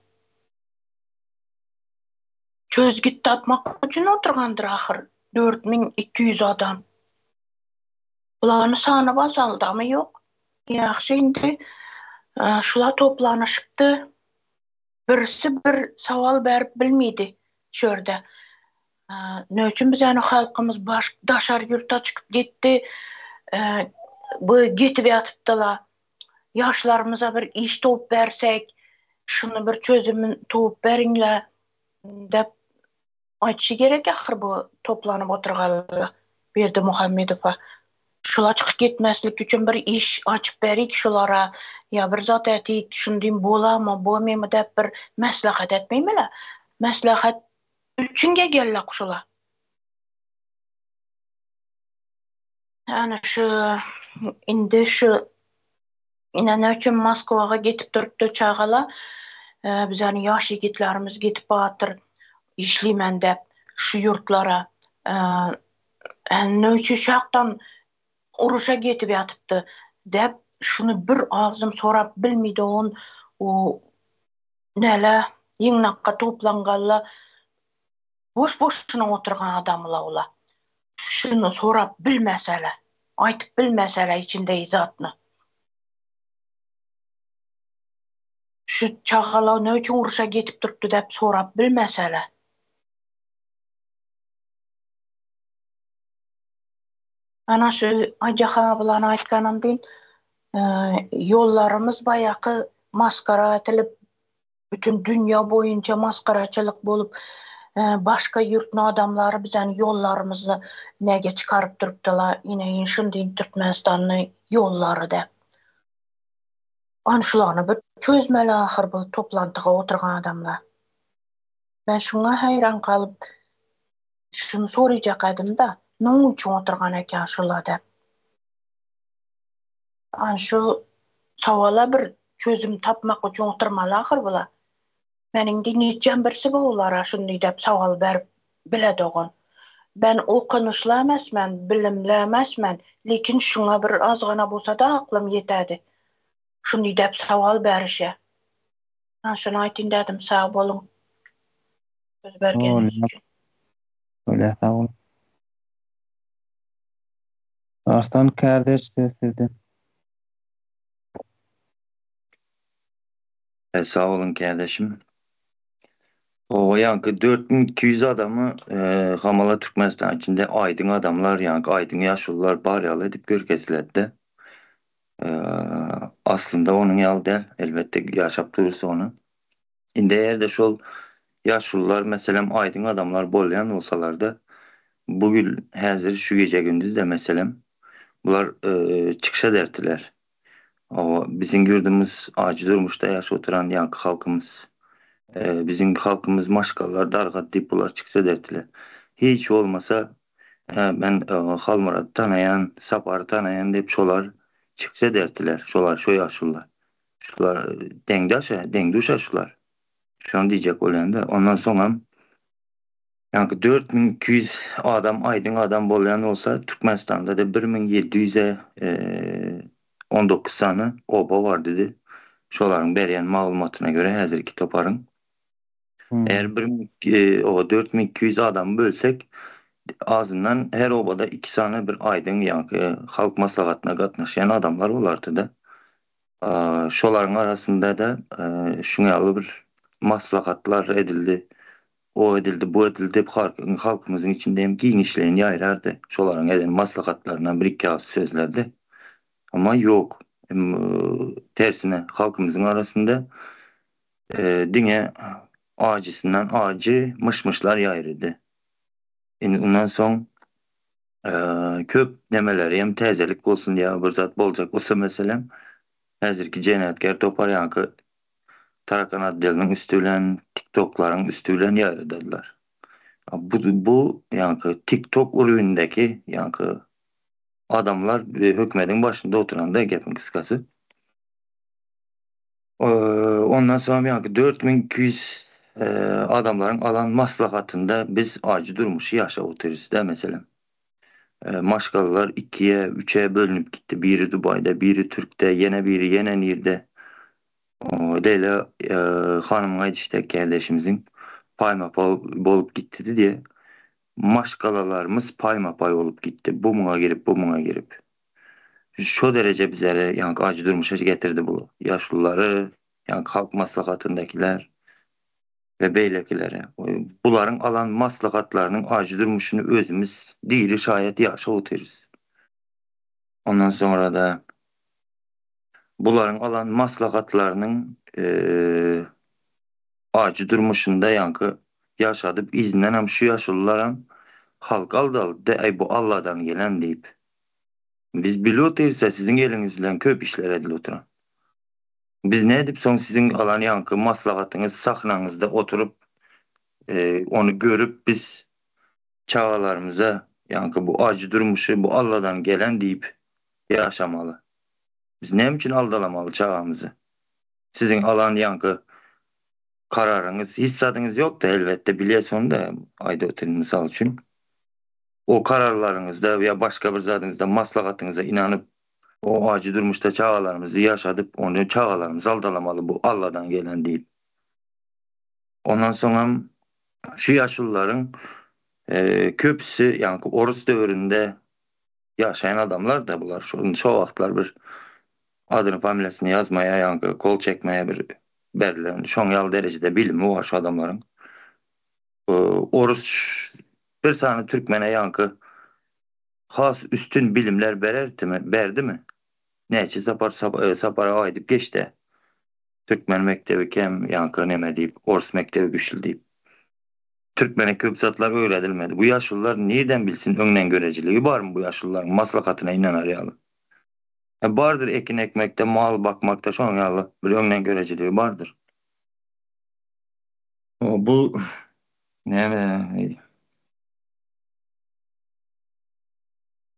S6: Çözgüt tapmak üçin oturgandyr ahyr 4200 adam. Bulany sany basaldamy ýok. Ýagşy indi şula toplanyşypdy. Birisi bir sowal berip bilmidi şu ýerde. Ne üçin bizäni halkymyz baş daşary ýurta çykyp gitdi. Bu gitip ýatypdyla. Ýaşlarymyza bir iş towup bersek, şuny bir çözümin towup beriňle dep Aýtşy gerek ahyr bu toplanyp oturgaly Berdimuhamedowa. Şula çykyp gitmeslik üçin bir iş açyp berik şulara ýa bir zat ätik şundym bolamy bolmymy dep bir maslahat etmeýmile. Maslahat üçin gelýärler şula. Ana şu indi şu ine näme üçin Moskwaga gitip durupdy çagalar. Bizäni ýaş ýigitlerimiz gitip batyr işleýmen dep şu ýurtlara. Näme üçin şakdan uruşa gitip ýatypdy dep şuny bir agzym sorap bilmidi on o näle ýygnakga toplanganlar Boş boşuna oturgan adamla ola. Şuny sorap bilmesele, aýtyp bilmesele içindei zatny. Şu çagala ne üçin uruşa getip durupdy dep sorap bilmesele. Ana şu Aýjahan ablany aýtganym deýin, ýollarymyz baýaky maskara etilip Bütün dünýä boýunça masgaraçylyk bolup, başga ýurtny adamlary bizäni ýollarymyzy näge çykaryp durupdylar, ineýin şundyň Türkmenistanny ýollary däp. An şulany bir çözmeli ahyr bu toplantyga oturgan adamlar. Men şuňa haýran galyp şuny soraýjak edimda, nuň üçin oturgan eken şular däp. An şu sowala bir çözüm tapmak üçin oturmaly ahyr bular. Men indi nitjem birsi bu olara şundy dep sowal berip bile dogan. Ben okanyşly emesmen, bilimli emesmen, lekin şuňa bir azgana bolsa-da aklym ýetädi. Şuny däp sowal berişe. Ha şuny aýtyn dädim sag boluň. Söz bergeniňiz üçin.
S1: Bolýa sag boluň. Arslan kardeş söz sizde.
S7: E, sag boluň kardeşim. O ýaňky 4200 adamy e, hamala Türkmenistan içinde aýdyň adamlar, ýaňky aýdyň ýaşulular bar ýaly edip görkeziledi. E, aslynda onuň ýaly däl, elbetde ýaşap durus ony. Indi eger-de şol ýaşulular, meselem, aýdyň adamlar bolýan bolsalardy, bu gün, häzir, şu gije-gündizde, meselem, bular çykyş ederdiler. Hawa, biziň ýurdumyz ajy durmuşda ýaşap oturan ýaňky halkymyz. Biziň halkymyz maşgalalar dargady diýip bular çykyş ederdiler. Hiç bolmasa, men Halmyrady tanaýan, Sapary tanaýan diýip şolar çykyş ederdiler, şolar, şo ýaşulular. Şular deňdaş-a, deň-duş-a şular. Şony diýjek bolýan-da. Ondan soňam ýaňky 4200 adam aýdyň adam bolýan bolsa, Türkmenistanda-da 1700-e 19 sany oba bar diýdi. Şolaryň berýän maglumatyna görä häzirki toparyň. Eger bir müň o 4200 adamy bölsek, azyndan her obada iki sany bir aýdyň ýaňky halk maslahatyna gatnaşýan adamlar bolardy-da. Şolaryň arasynda-da şuň ýaly bir maslahatlar edildi. O edildi, bu edildi diýip halkymyzyň içinde hem giňişleýin ýaýrardy. Şolaryň eden maslahatlaryndan bir-iki agyz sözlerdi. Emma ýok. Tersine, halkymyzyň arasynda diňe ajysyndan ajy myş-myşlar ýaýrady. Indi undan soň Köp nemeleri hem täzelik bolsun ýa bir zat boljak bolsa meselem häzirki jenaýatkär topar ýaňky Tarakan otdeliniň üsti bilen tiktoklaryň üsti bilen ýaýradadylar. Bu bu ýaňky tiktok urwindäki ýaňky adamlar hökümediň başynda oturanda gepiň gysgasy. Ondan soň ýaňky 4200 adamlaryň alan maslahatynda biz ajy durmuşy ýaşap otyrys-da, meselem. Maşgalalar ikiýe, üçe bölünip gitdi. Biri Dubaýda, biri Türkde, ýene biri ýene nirde. Leýla hanymyň aýdyşy dek kärdeşimiziň paýma-paý bolup gitdi diýe. Maşgalalarymyz paýma-paý bolup gitdi. Bu muňa girip, bu muňa girip. Şo dereje bizleri ýaňky ajy durmuşa getirdi bu ýaşululary, ýaňky halk maslahatyndakiler we beýlekileri. Bularyň alan maslahatlarynyň ajy durmuşyny özümiz diri şaýat ýaşap otyrys. Ondan soňra-da bularyň alan maslahatlarynyň ajy durmuşynda ýaňky ýaşadyp yzyndanam şu ýaşulularam halky aldaldy-da äý bu Alladan gelen diýip. Biz bilip otyrys-a siziň eliňiz bilen köp işler edilip oturan. Biz nädip soň siziň alan ýaňky maslahatyňyz sahnaňyzda oturyp ony görüp biz çagalarymyza ýaňky bu ajy durmuşy bu Alladan gelen diýip ýaşamaly. Biz näme üçin aldalamaly çagamyzy? Siziň alan ýaňky kararyňyz hiç zadyňyz ýokda elbetde bilýäs ony-da aýdyp otyryn mysal üçin. O kararlaryňyzda ýa başga bir zadyňyzda maslahatyňyza ynanyp o ajy durmuşda çagalarymyzy ýaşadyp ony çagalarymyzy aldalamaly bu Alladan gelen diýip. Ondan soňam şu ýaşulularyň köpüsi ýaňky orus döwründe ýaşaýan adamlar-da bular. Şo şo wagtlar bir adyny familiýasyny ýazmaýa ýaňky gol çekmäýe bir berlen şoň ýaly derejede bilimi bar şu adamlaryň. Orus bir sany türkmene ýaňky has üstün bilimler bererdimi, berdimi? Näçe sapar sapara aýdyp geçdi. Türkmen mekdebi kem, ýaňky neme diýip, orus mekdebi güçli diýip. Türkmene köp zatlar öwredilmedi. Bu ýaşulular nirden bilsin öňden görejiligi barmy bu ýaşulularyň maslahatyna ynanar ýaly. Hä bardyr ekin ekmekde, mal bakmakda şonuň ýaly bir öňden görejiligi bardyr. Bu näme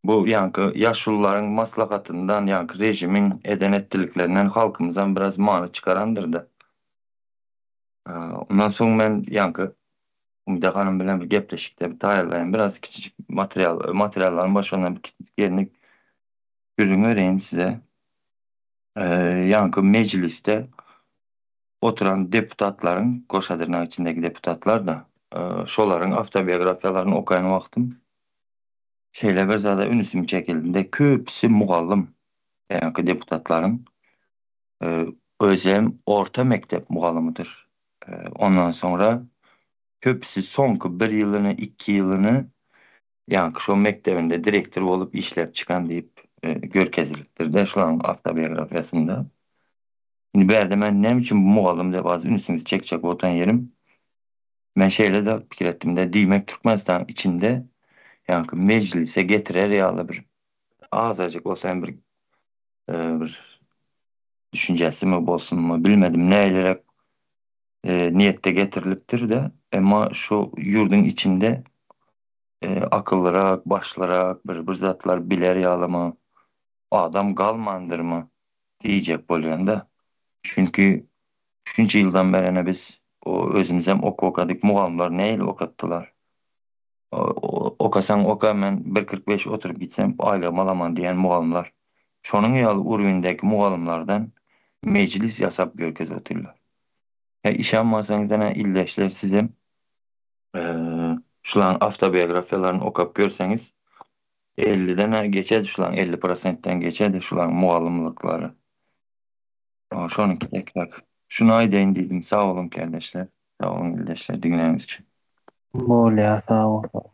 S7: bu ýaňky ýaşulularyň maslahatyndan ýaňky režimiň eden etdiliklerinden halkymyzam biraz many çykarandyrda. Ondan soň men ýaňky. Umyda hanym bilen bir gepleşikde bir taýýarlaýyn. Biraz kiçijik material, materiallaryň başyndan bir kiçijik ýerini gürrüň bereýin size. Ýaňky mejlisde oturan deputatlaryň, goşa dyrnak içindäki deputatlar-da, şolaryň awtobiografiýalaryny okaýan wagtym şeýle bir zada ünsüm çekildi-de, köpüsi mugallym, ýaňky deputatlaryň özem orta mekdep mugallymydyr. Ondan soňra köpüsi soňky bir ýylyny, iki ýylyny ýaňky şo mekdebinde direktor bolup işläp çykan diýip görkezilipdir-de şolaryň awtobiografiýasynda. Indi bärde men näme üçin bu mugallym diýip az ünsüňizi çekjek botan ýerim, men şeýle-de pikir etdim-de, diýmek Türkmenistanyň içinde ýaňky mejlise getirer ýaly bir azajyk bolsa hem bir bir düşünjesimi bolsunmy bilmedim nähiliräk niýetde getirilipdir-de, emma şu ýurduň içinde akyllyrak, başlyrak bir bir zatlar biler ýalymy adam galmandyrmy diýjek bolýan-da. Çünki şunça ýyldan bäri ene biz özümizem okuw okadyk, mugallymlar nähili okatdylar? Okasaň oka, men bir 45 oturyp gitsem aýlygymy alaman diýen mugallymlar. Şonuň ýaly urwindäki mugallymlardan mejlis ýasap görkezip otyrlar. Hä işanmasaňyz ene ildeşler sizem şularyň awtobiografiýalaryny okap görseňiz elliden-ä geçedi şularyň 50 prosentden geçedi şularyň mugallymlyklary. Şonuňky tekrak. Şuny aýdaýyn diýdim. Sag boluň kärdeşler. Sag boluň ildeşler diňläniňiz üçin.
S1: Bolýa sag bol.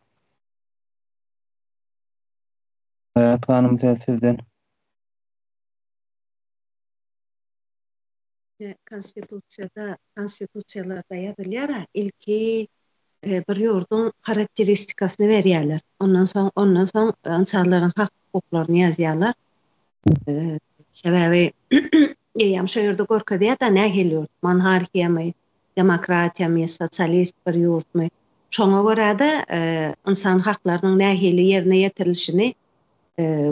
S1: Haýat hanym söz sizden.
S5: Konstitusiýada, konstitusiýalarda ýazylýar-a, ilki bir ýurduň harakteristikasyny berýärler. Ondan soň, ondan soň ynsanlaryň hak-hukuklaryny ýazýarlar. Sebäbi eýýäm şo ýerde görkezýär-de nähili ýurt, monarhiýamy, demokratiýamy, sosialist bir ýurtmy. Şoňa görä-de ynsan haklarynyň nähili ýerine ýetirilişini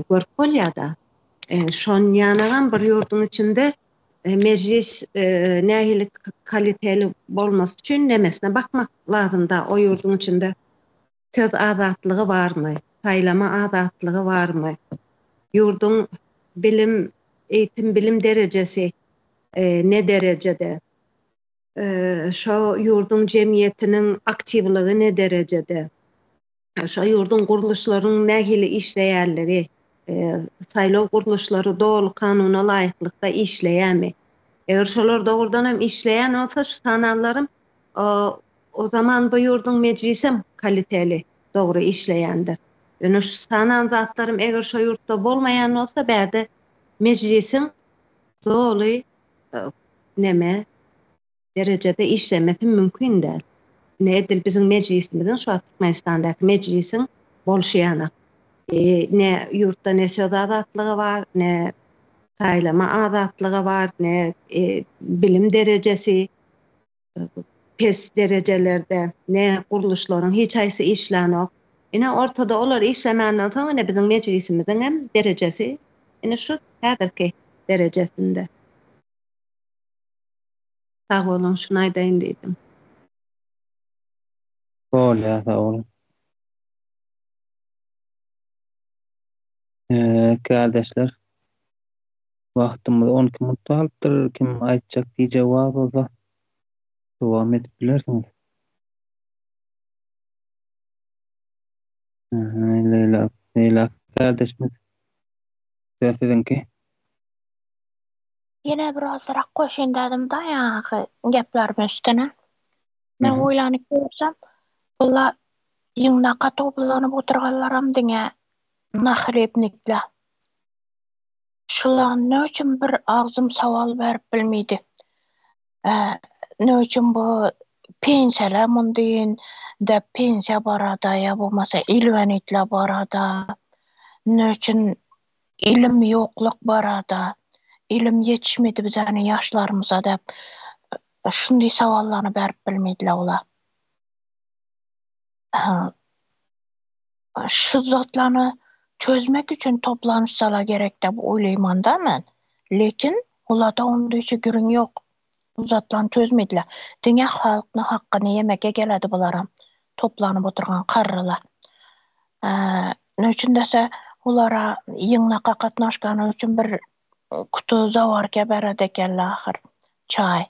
S5: görüp bolýar-da. Şonýanagam bir ýurduň içinde mejlis nähili kaliteli bolmasy üçin nemesine bakmak lazym-da, o ýurduň içinde söz azatlygy barmy, saýlama azatlygy barmy, ýurduň bilim, eýitim-bilim derejesi ne derejede, şo ýurduň jemgyýetiniň aktiwligi ne derejede. Şo ýurduň gurluşlarynyň nähili işleýänligi, saýlaw gurluşlary doly kanuna laýyklykda işleýärmi? Eger şolar dogrudan hem işleýän bolsa şu sananlarym, o zaman bu ýurduň mejlisem kaliteli, dogry işleýändir. Ýöne şu sanan zatlarym eger şo ýurtda bolmaýan bolsa bärde mejlisiň doly neme derejede işlemesi mümkin däl. Ine edil biziň mejlisimiziň şu wagt Türkmenistandaky mejlisiň bolşy ýanak. Ne ýurtda ne söz azatlygy bar, ne saýlama azatlygy bar, ne bilim derejesi pes derejelerde, ne gurluşlaryň hiç haýsy işlänok. Ine ortada olar işlemänden soň ine biziň mejlisimiziň hem derejesi ine şu häzirki derejesinde. Sag boluň şuny aýdaýyn diýdim.
S1: Bolýa sag boluň. Kärdeşler wagtymyz 12 minut galypdyr. Kim aýtjak diýjegi bar bolsa dowam edip bilersiňiz. Leýla, Leýla kärdeşimiz söz siziňki.
S6: Ýene bir azrak goşaýyn dädim-da ýaňky gepleriň üstüne. Men oýlanyp görsem, bular ýygnaka toplanyp oturganlaram diňe nahlebnikler. Şular ne üçin bir agzym sowal berip bilmedi? Ne üçin bu pensiýalar mundiýin de pensiýa barada ýa bolmasa inwalidler barada ne üçin Ilim ýokluk barada, ilim ýetişmedi bizäni ýaşlarymyza dep şundy sowallany berip bilmediler olar. Şu zatlany çözmek üçin toplanyşsalar gerek dep oýlaýmanda men. Lekin olarda onda hiç gürrüň ýok. Bu zatlany çözmediler. Diňe halkny hakkyny ýemeke geledi bularam. Toplanyp oturgan karrylar. Ne üçin dese, olara ýygnaka gatnaşgany üçin bir kutu zawarka beredi ekenler ahyr. Çaý.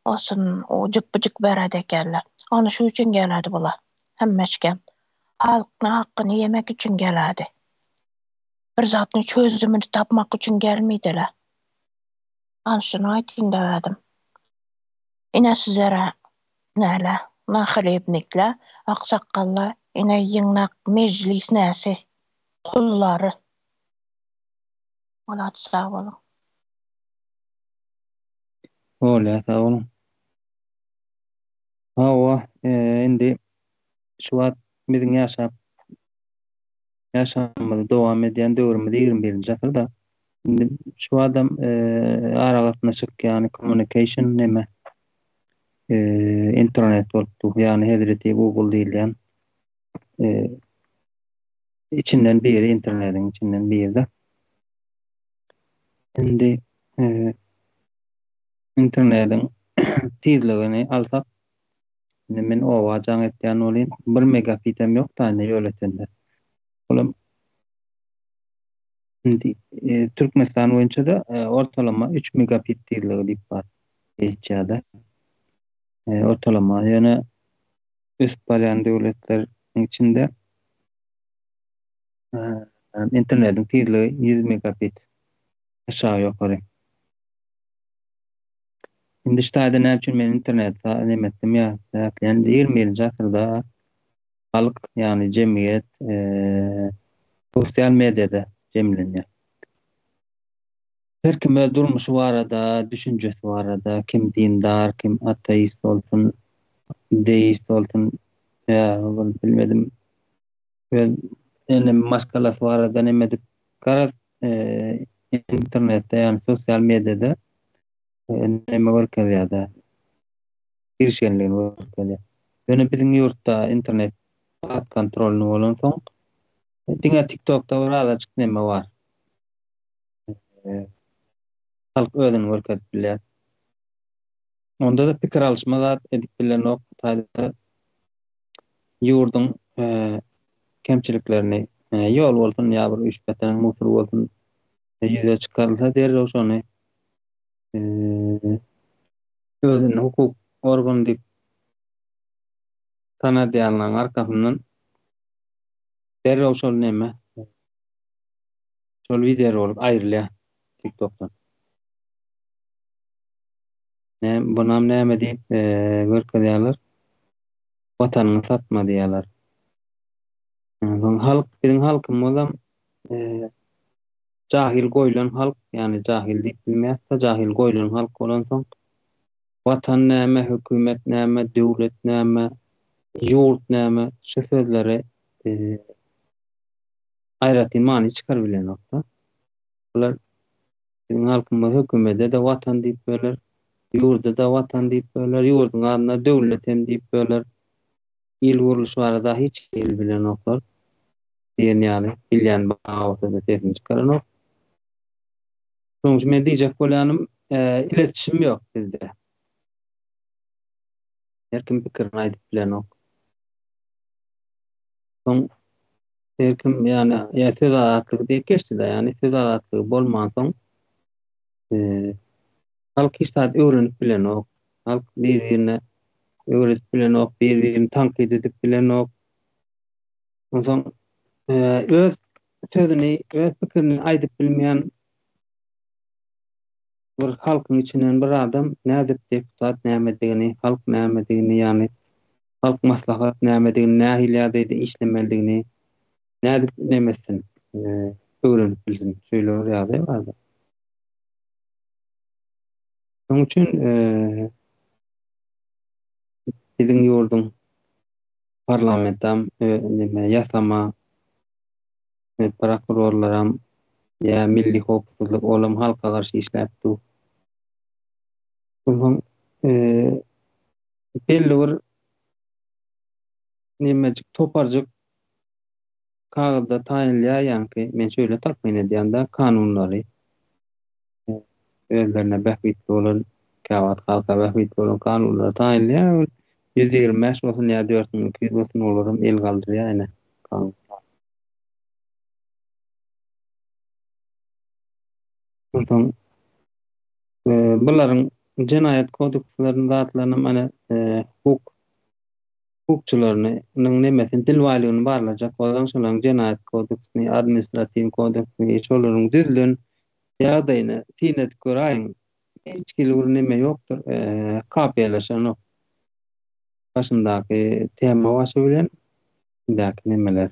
S6: Olsun, ujyk-bujyk beredi ekenler. Ony şu üçin geledi bular. Hemmeçkem. Halkyň hakkyny ýemek üçin geledi. Bir zatny çözümini tapmak üçin gelmeydiler. Ana şuny aýtayyn diýdim. Ine sizlere näle, nahlebnikler, aksakgallar, ine ýygnak mejlis näsi, kullary. Olat sag boluň.
S1: Bolýar, sag boluň. Hawa, indi şu wagt biziň ýaşap ýaşamymyzy dowam edýän döwrümiz 21-nji asyrda. Indi şu adam aragatnaşyk, ýagny communication neme internet bolup dur. Ýagny hezreti Google diýilýän içinden biri internetiň içinden biri-de. Indi internetiň tizligini alsak Indi men oba jaň etýän welin, bir megabitem ýok-da indi Ýolötende. Olam indi Türkmenistan boýunça-da ortalama üç megabit tizligi diýip bar geçýär-de. Ortalama, ýöne ösüp barýan döwletleriň içinde internetiň tizligi 100 megabit aşagy ýokary. Indi şu taýda näme üçin men internet neme etdim ýa sebäpli indi 21-nji asyrda halk ýagny jemgyýet sosial mediada jemlenýär. Her kim öz durmuşy barada, düşünjesi barada, kim dindar, kim ateist bolsun, deist bolsun, ýa bilmedim öz ene maşgalasy barada neme edip garaz internetde ýagny sosial mediada neme görkezýär-de, girişgenligini görkezýär. Ýöne biziň ýurtda internet pod kontrolny bolansoň, diňe TikTokda bir azajyk neme bar. Halk özüni görkezip bilýär. Onda-da pikir alyşma zat edip bilenok. Taýda ýurduň kemçiliklerini ýol bolsun ýa bir üç-bäş musul bolsun ýüze çykarylsa derrew şony özüni hukuk organy diýip tanadýanlaryň arkasyndan derrew şol neme şol wider bolup aýrylýar TikTokdan. Näme bunam näme diýip görkezýärler? Watanyňy satma diýýärler. Soň halk biziň halkymyzam Jahyl goýlan halk, ýagny jahyl diýip bilmeýäs-de, jahyl goýlan halk bolansoň, Watan näme, hökümet näme, döwlet näme, ýurt näme, şu sözlere aýratyn many çykaryp bilenok-da. Bular biziň halkymyz hökümede-de Watan diýip böler, ýurda-da Watan diýip böler, ýurduň adyna döwlet hem diýip böler. Il gurluşy barada hiç hili bilenoklar. Diýen ýaly bilýän bar bolsa-da sesini çykaranok. Şonuň üçin men diýjek bolýanym, iletişim ýok bizde. Her kim pikirini aýdyp bilenok. Soň her kim ýagny ýa söz azatlygy diýip geçdi-de, ýagny söz azatlygy bolmansoň halk hiç zat öwrenip bilenok. Halk bir-birine öwredip bilenok, bir-birini tankyt edip bilenok. Onsoň öz sözüni, öz pikirini aýdyp bilmeýän bir halkyň içinden bir adam nädip deputat nämedigini, halk nämedigini, ýagny halk maslahat nämedigini, nähili ýagdaýda işlemelidigini nädip neme etsin, öwrenip bilsin. Şeýle bir ýagdaý bardy. Şonuň üçin biziň ýurduň Parlamentam neme ýasama prokurorlaram ýa milli howpsuzlyk olam halka garşy işläp dur. Onsoň belli bir nemejik toparjyk kagyzda taýynlaýar ýaňky men şeýle takmyn edýän-de kanunlary. Özlerine bähbitli bolan, käwagt halka bähbitli bolan kanunlary taýynlaýar. 125 bolsun ýa 4200 bolsun olaram el galdyrýar ine. Onsoň bularyň jenaýat kodekslerini zatlaryny mana hukuk hukukçylarynyň nemesini dil baýlygyny barlajak bolsaň şolaryň jenaýat kodeksini, administratiw kodeksini şolaryň düzülen ýagdaýyny syn edip göräýiň. Hiç hili bir neme ýokdur, kapiýalaşanok. Başyndaky tema başy bilen indäki nemeler.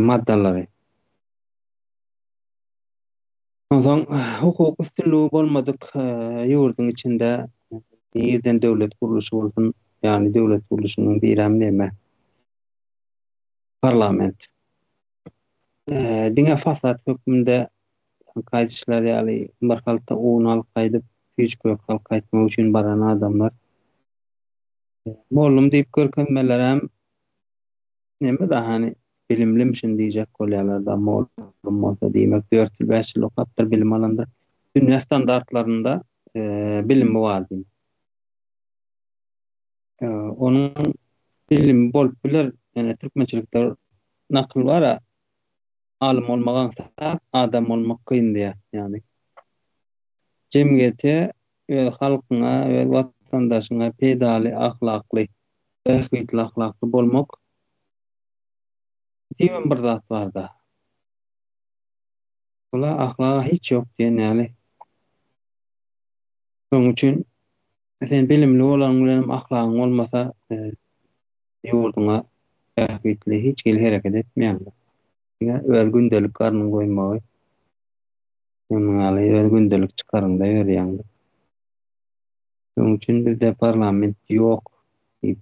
S1: Maddalary. Onsoň hukuk üstünligi bolmadyk ýurduň içinde nirden döwlet gurluşy bolsun, ýagny döwlet gurluşynyň birem neme? Parlament. Diňe fasad hökmünde gaýdyşlar ýaly bir halta un alyp gaýdyp, süýji kök alyp gaýtmak üçin baran adamlar. Mollum diýip görkezmelerem Neme da hany bilimlimişin diýjek bolýalarda mollum bolsa diýmek 4 ýyl 5 ýyl okapdyr bilim alandyr. Dünýä standartlarynda bilimi bar diýmek. Onuň bilimi bolup biler. Ýöne türkmençilikde nakyl bar-a alym bolmak aňsat, adam bolmak kyn diýýär. Ýagny jemgyýete, öz halkyňa, öz watandaşyňa peýdaly, ahlakly Bähbitli ahlakly bolmak diýibem bir zat barda. Bula ahlaga hiç ýok diýen ýaly. Şonuň üçin sen bilimli bolanyň bilenem ahlagyň bolmasa ýurduňa bähbitli hiç hili hereket etmeýäň. Diňe öz gündelik garnyň doýmagy şonuň ýaly öz gündelik çykaryňda ýörýäň. Şonuň üçin bizde parlament ýok diýip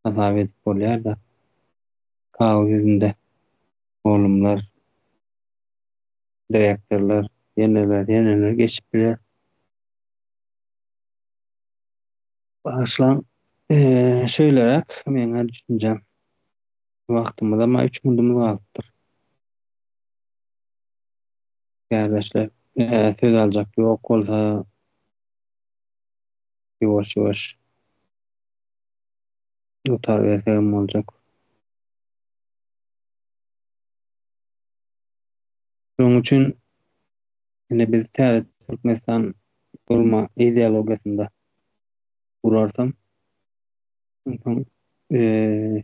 S1: hasap edip bolýar-da. Kagyz ýüzünde molumlar, direktorlar, ýeneler, ýeneler geçip biler. Bagyşlaň, şeýleräk meň-ä düşünjem. Wagtymyzam-a üç mundumyz galypdyr. Kärdeşler, söz aljak ýok bolsa, Ýuwaş-ýuwaş gutarybersegem boljak. Şonuň üçin indi biz täze Türkmenistan gurma ideologiýasynda gurarsam, onsoň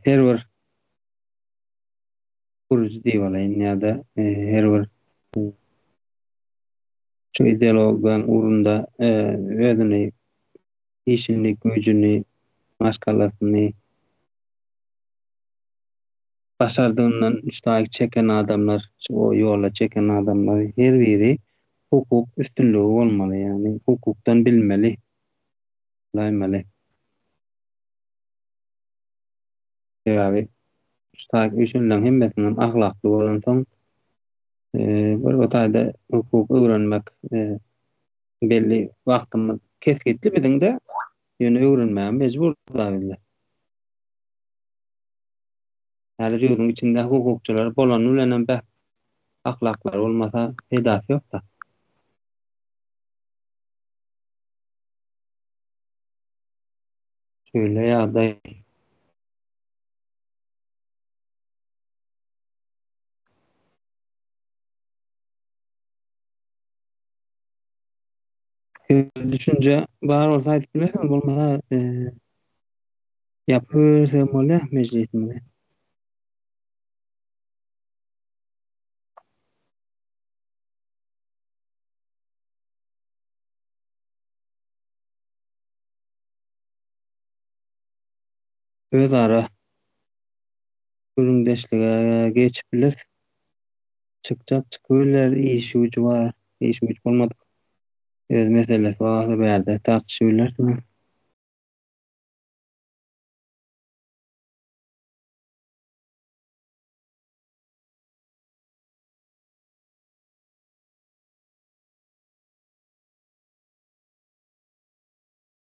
S1: her bir gurujy diýip alaýyn ýa-da her bir Şu ideologiýanyň ugrunda özüni, işini, güýjüni, maşgalasyny başardygyndan üç taýyk çeken adamlar, şu ýola çeken adamlar her biri hukuk üstünligi bolmaly, ýagny hukukdan bilmeli, biläýmeli. Sebäbi üç taýyk üýşenleň hemmesiniň ahlakly bolansoň, Bir o taýda hukuk öwrenmek belli wagtymyz kesgitli biziň-de, ýöne öwrenmäge mejbur da bizler. Häzir ýurduň içinde hukukçylar bolany bilenem beh ahlaklary bolmasa peýdasy ýok-da. Şeýle ýagdaý. Düşünje bar bolsa aýdyp bilersiňiz, bolmasa ýapybersegem bolýar mejlisimizi. Özara gürrüňdeşlige geçip bileris. Çykjak çykybiler, işi güji bar, işi güji bolmadyk öz meselesi bar bolsa bärde tartyşybilersiňiz.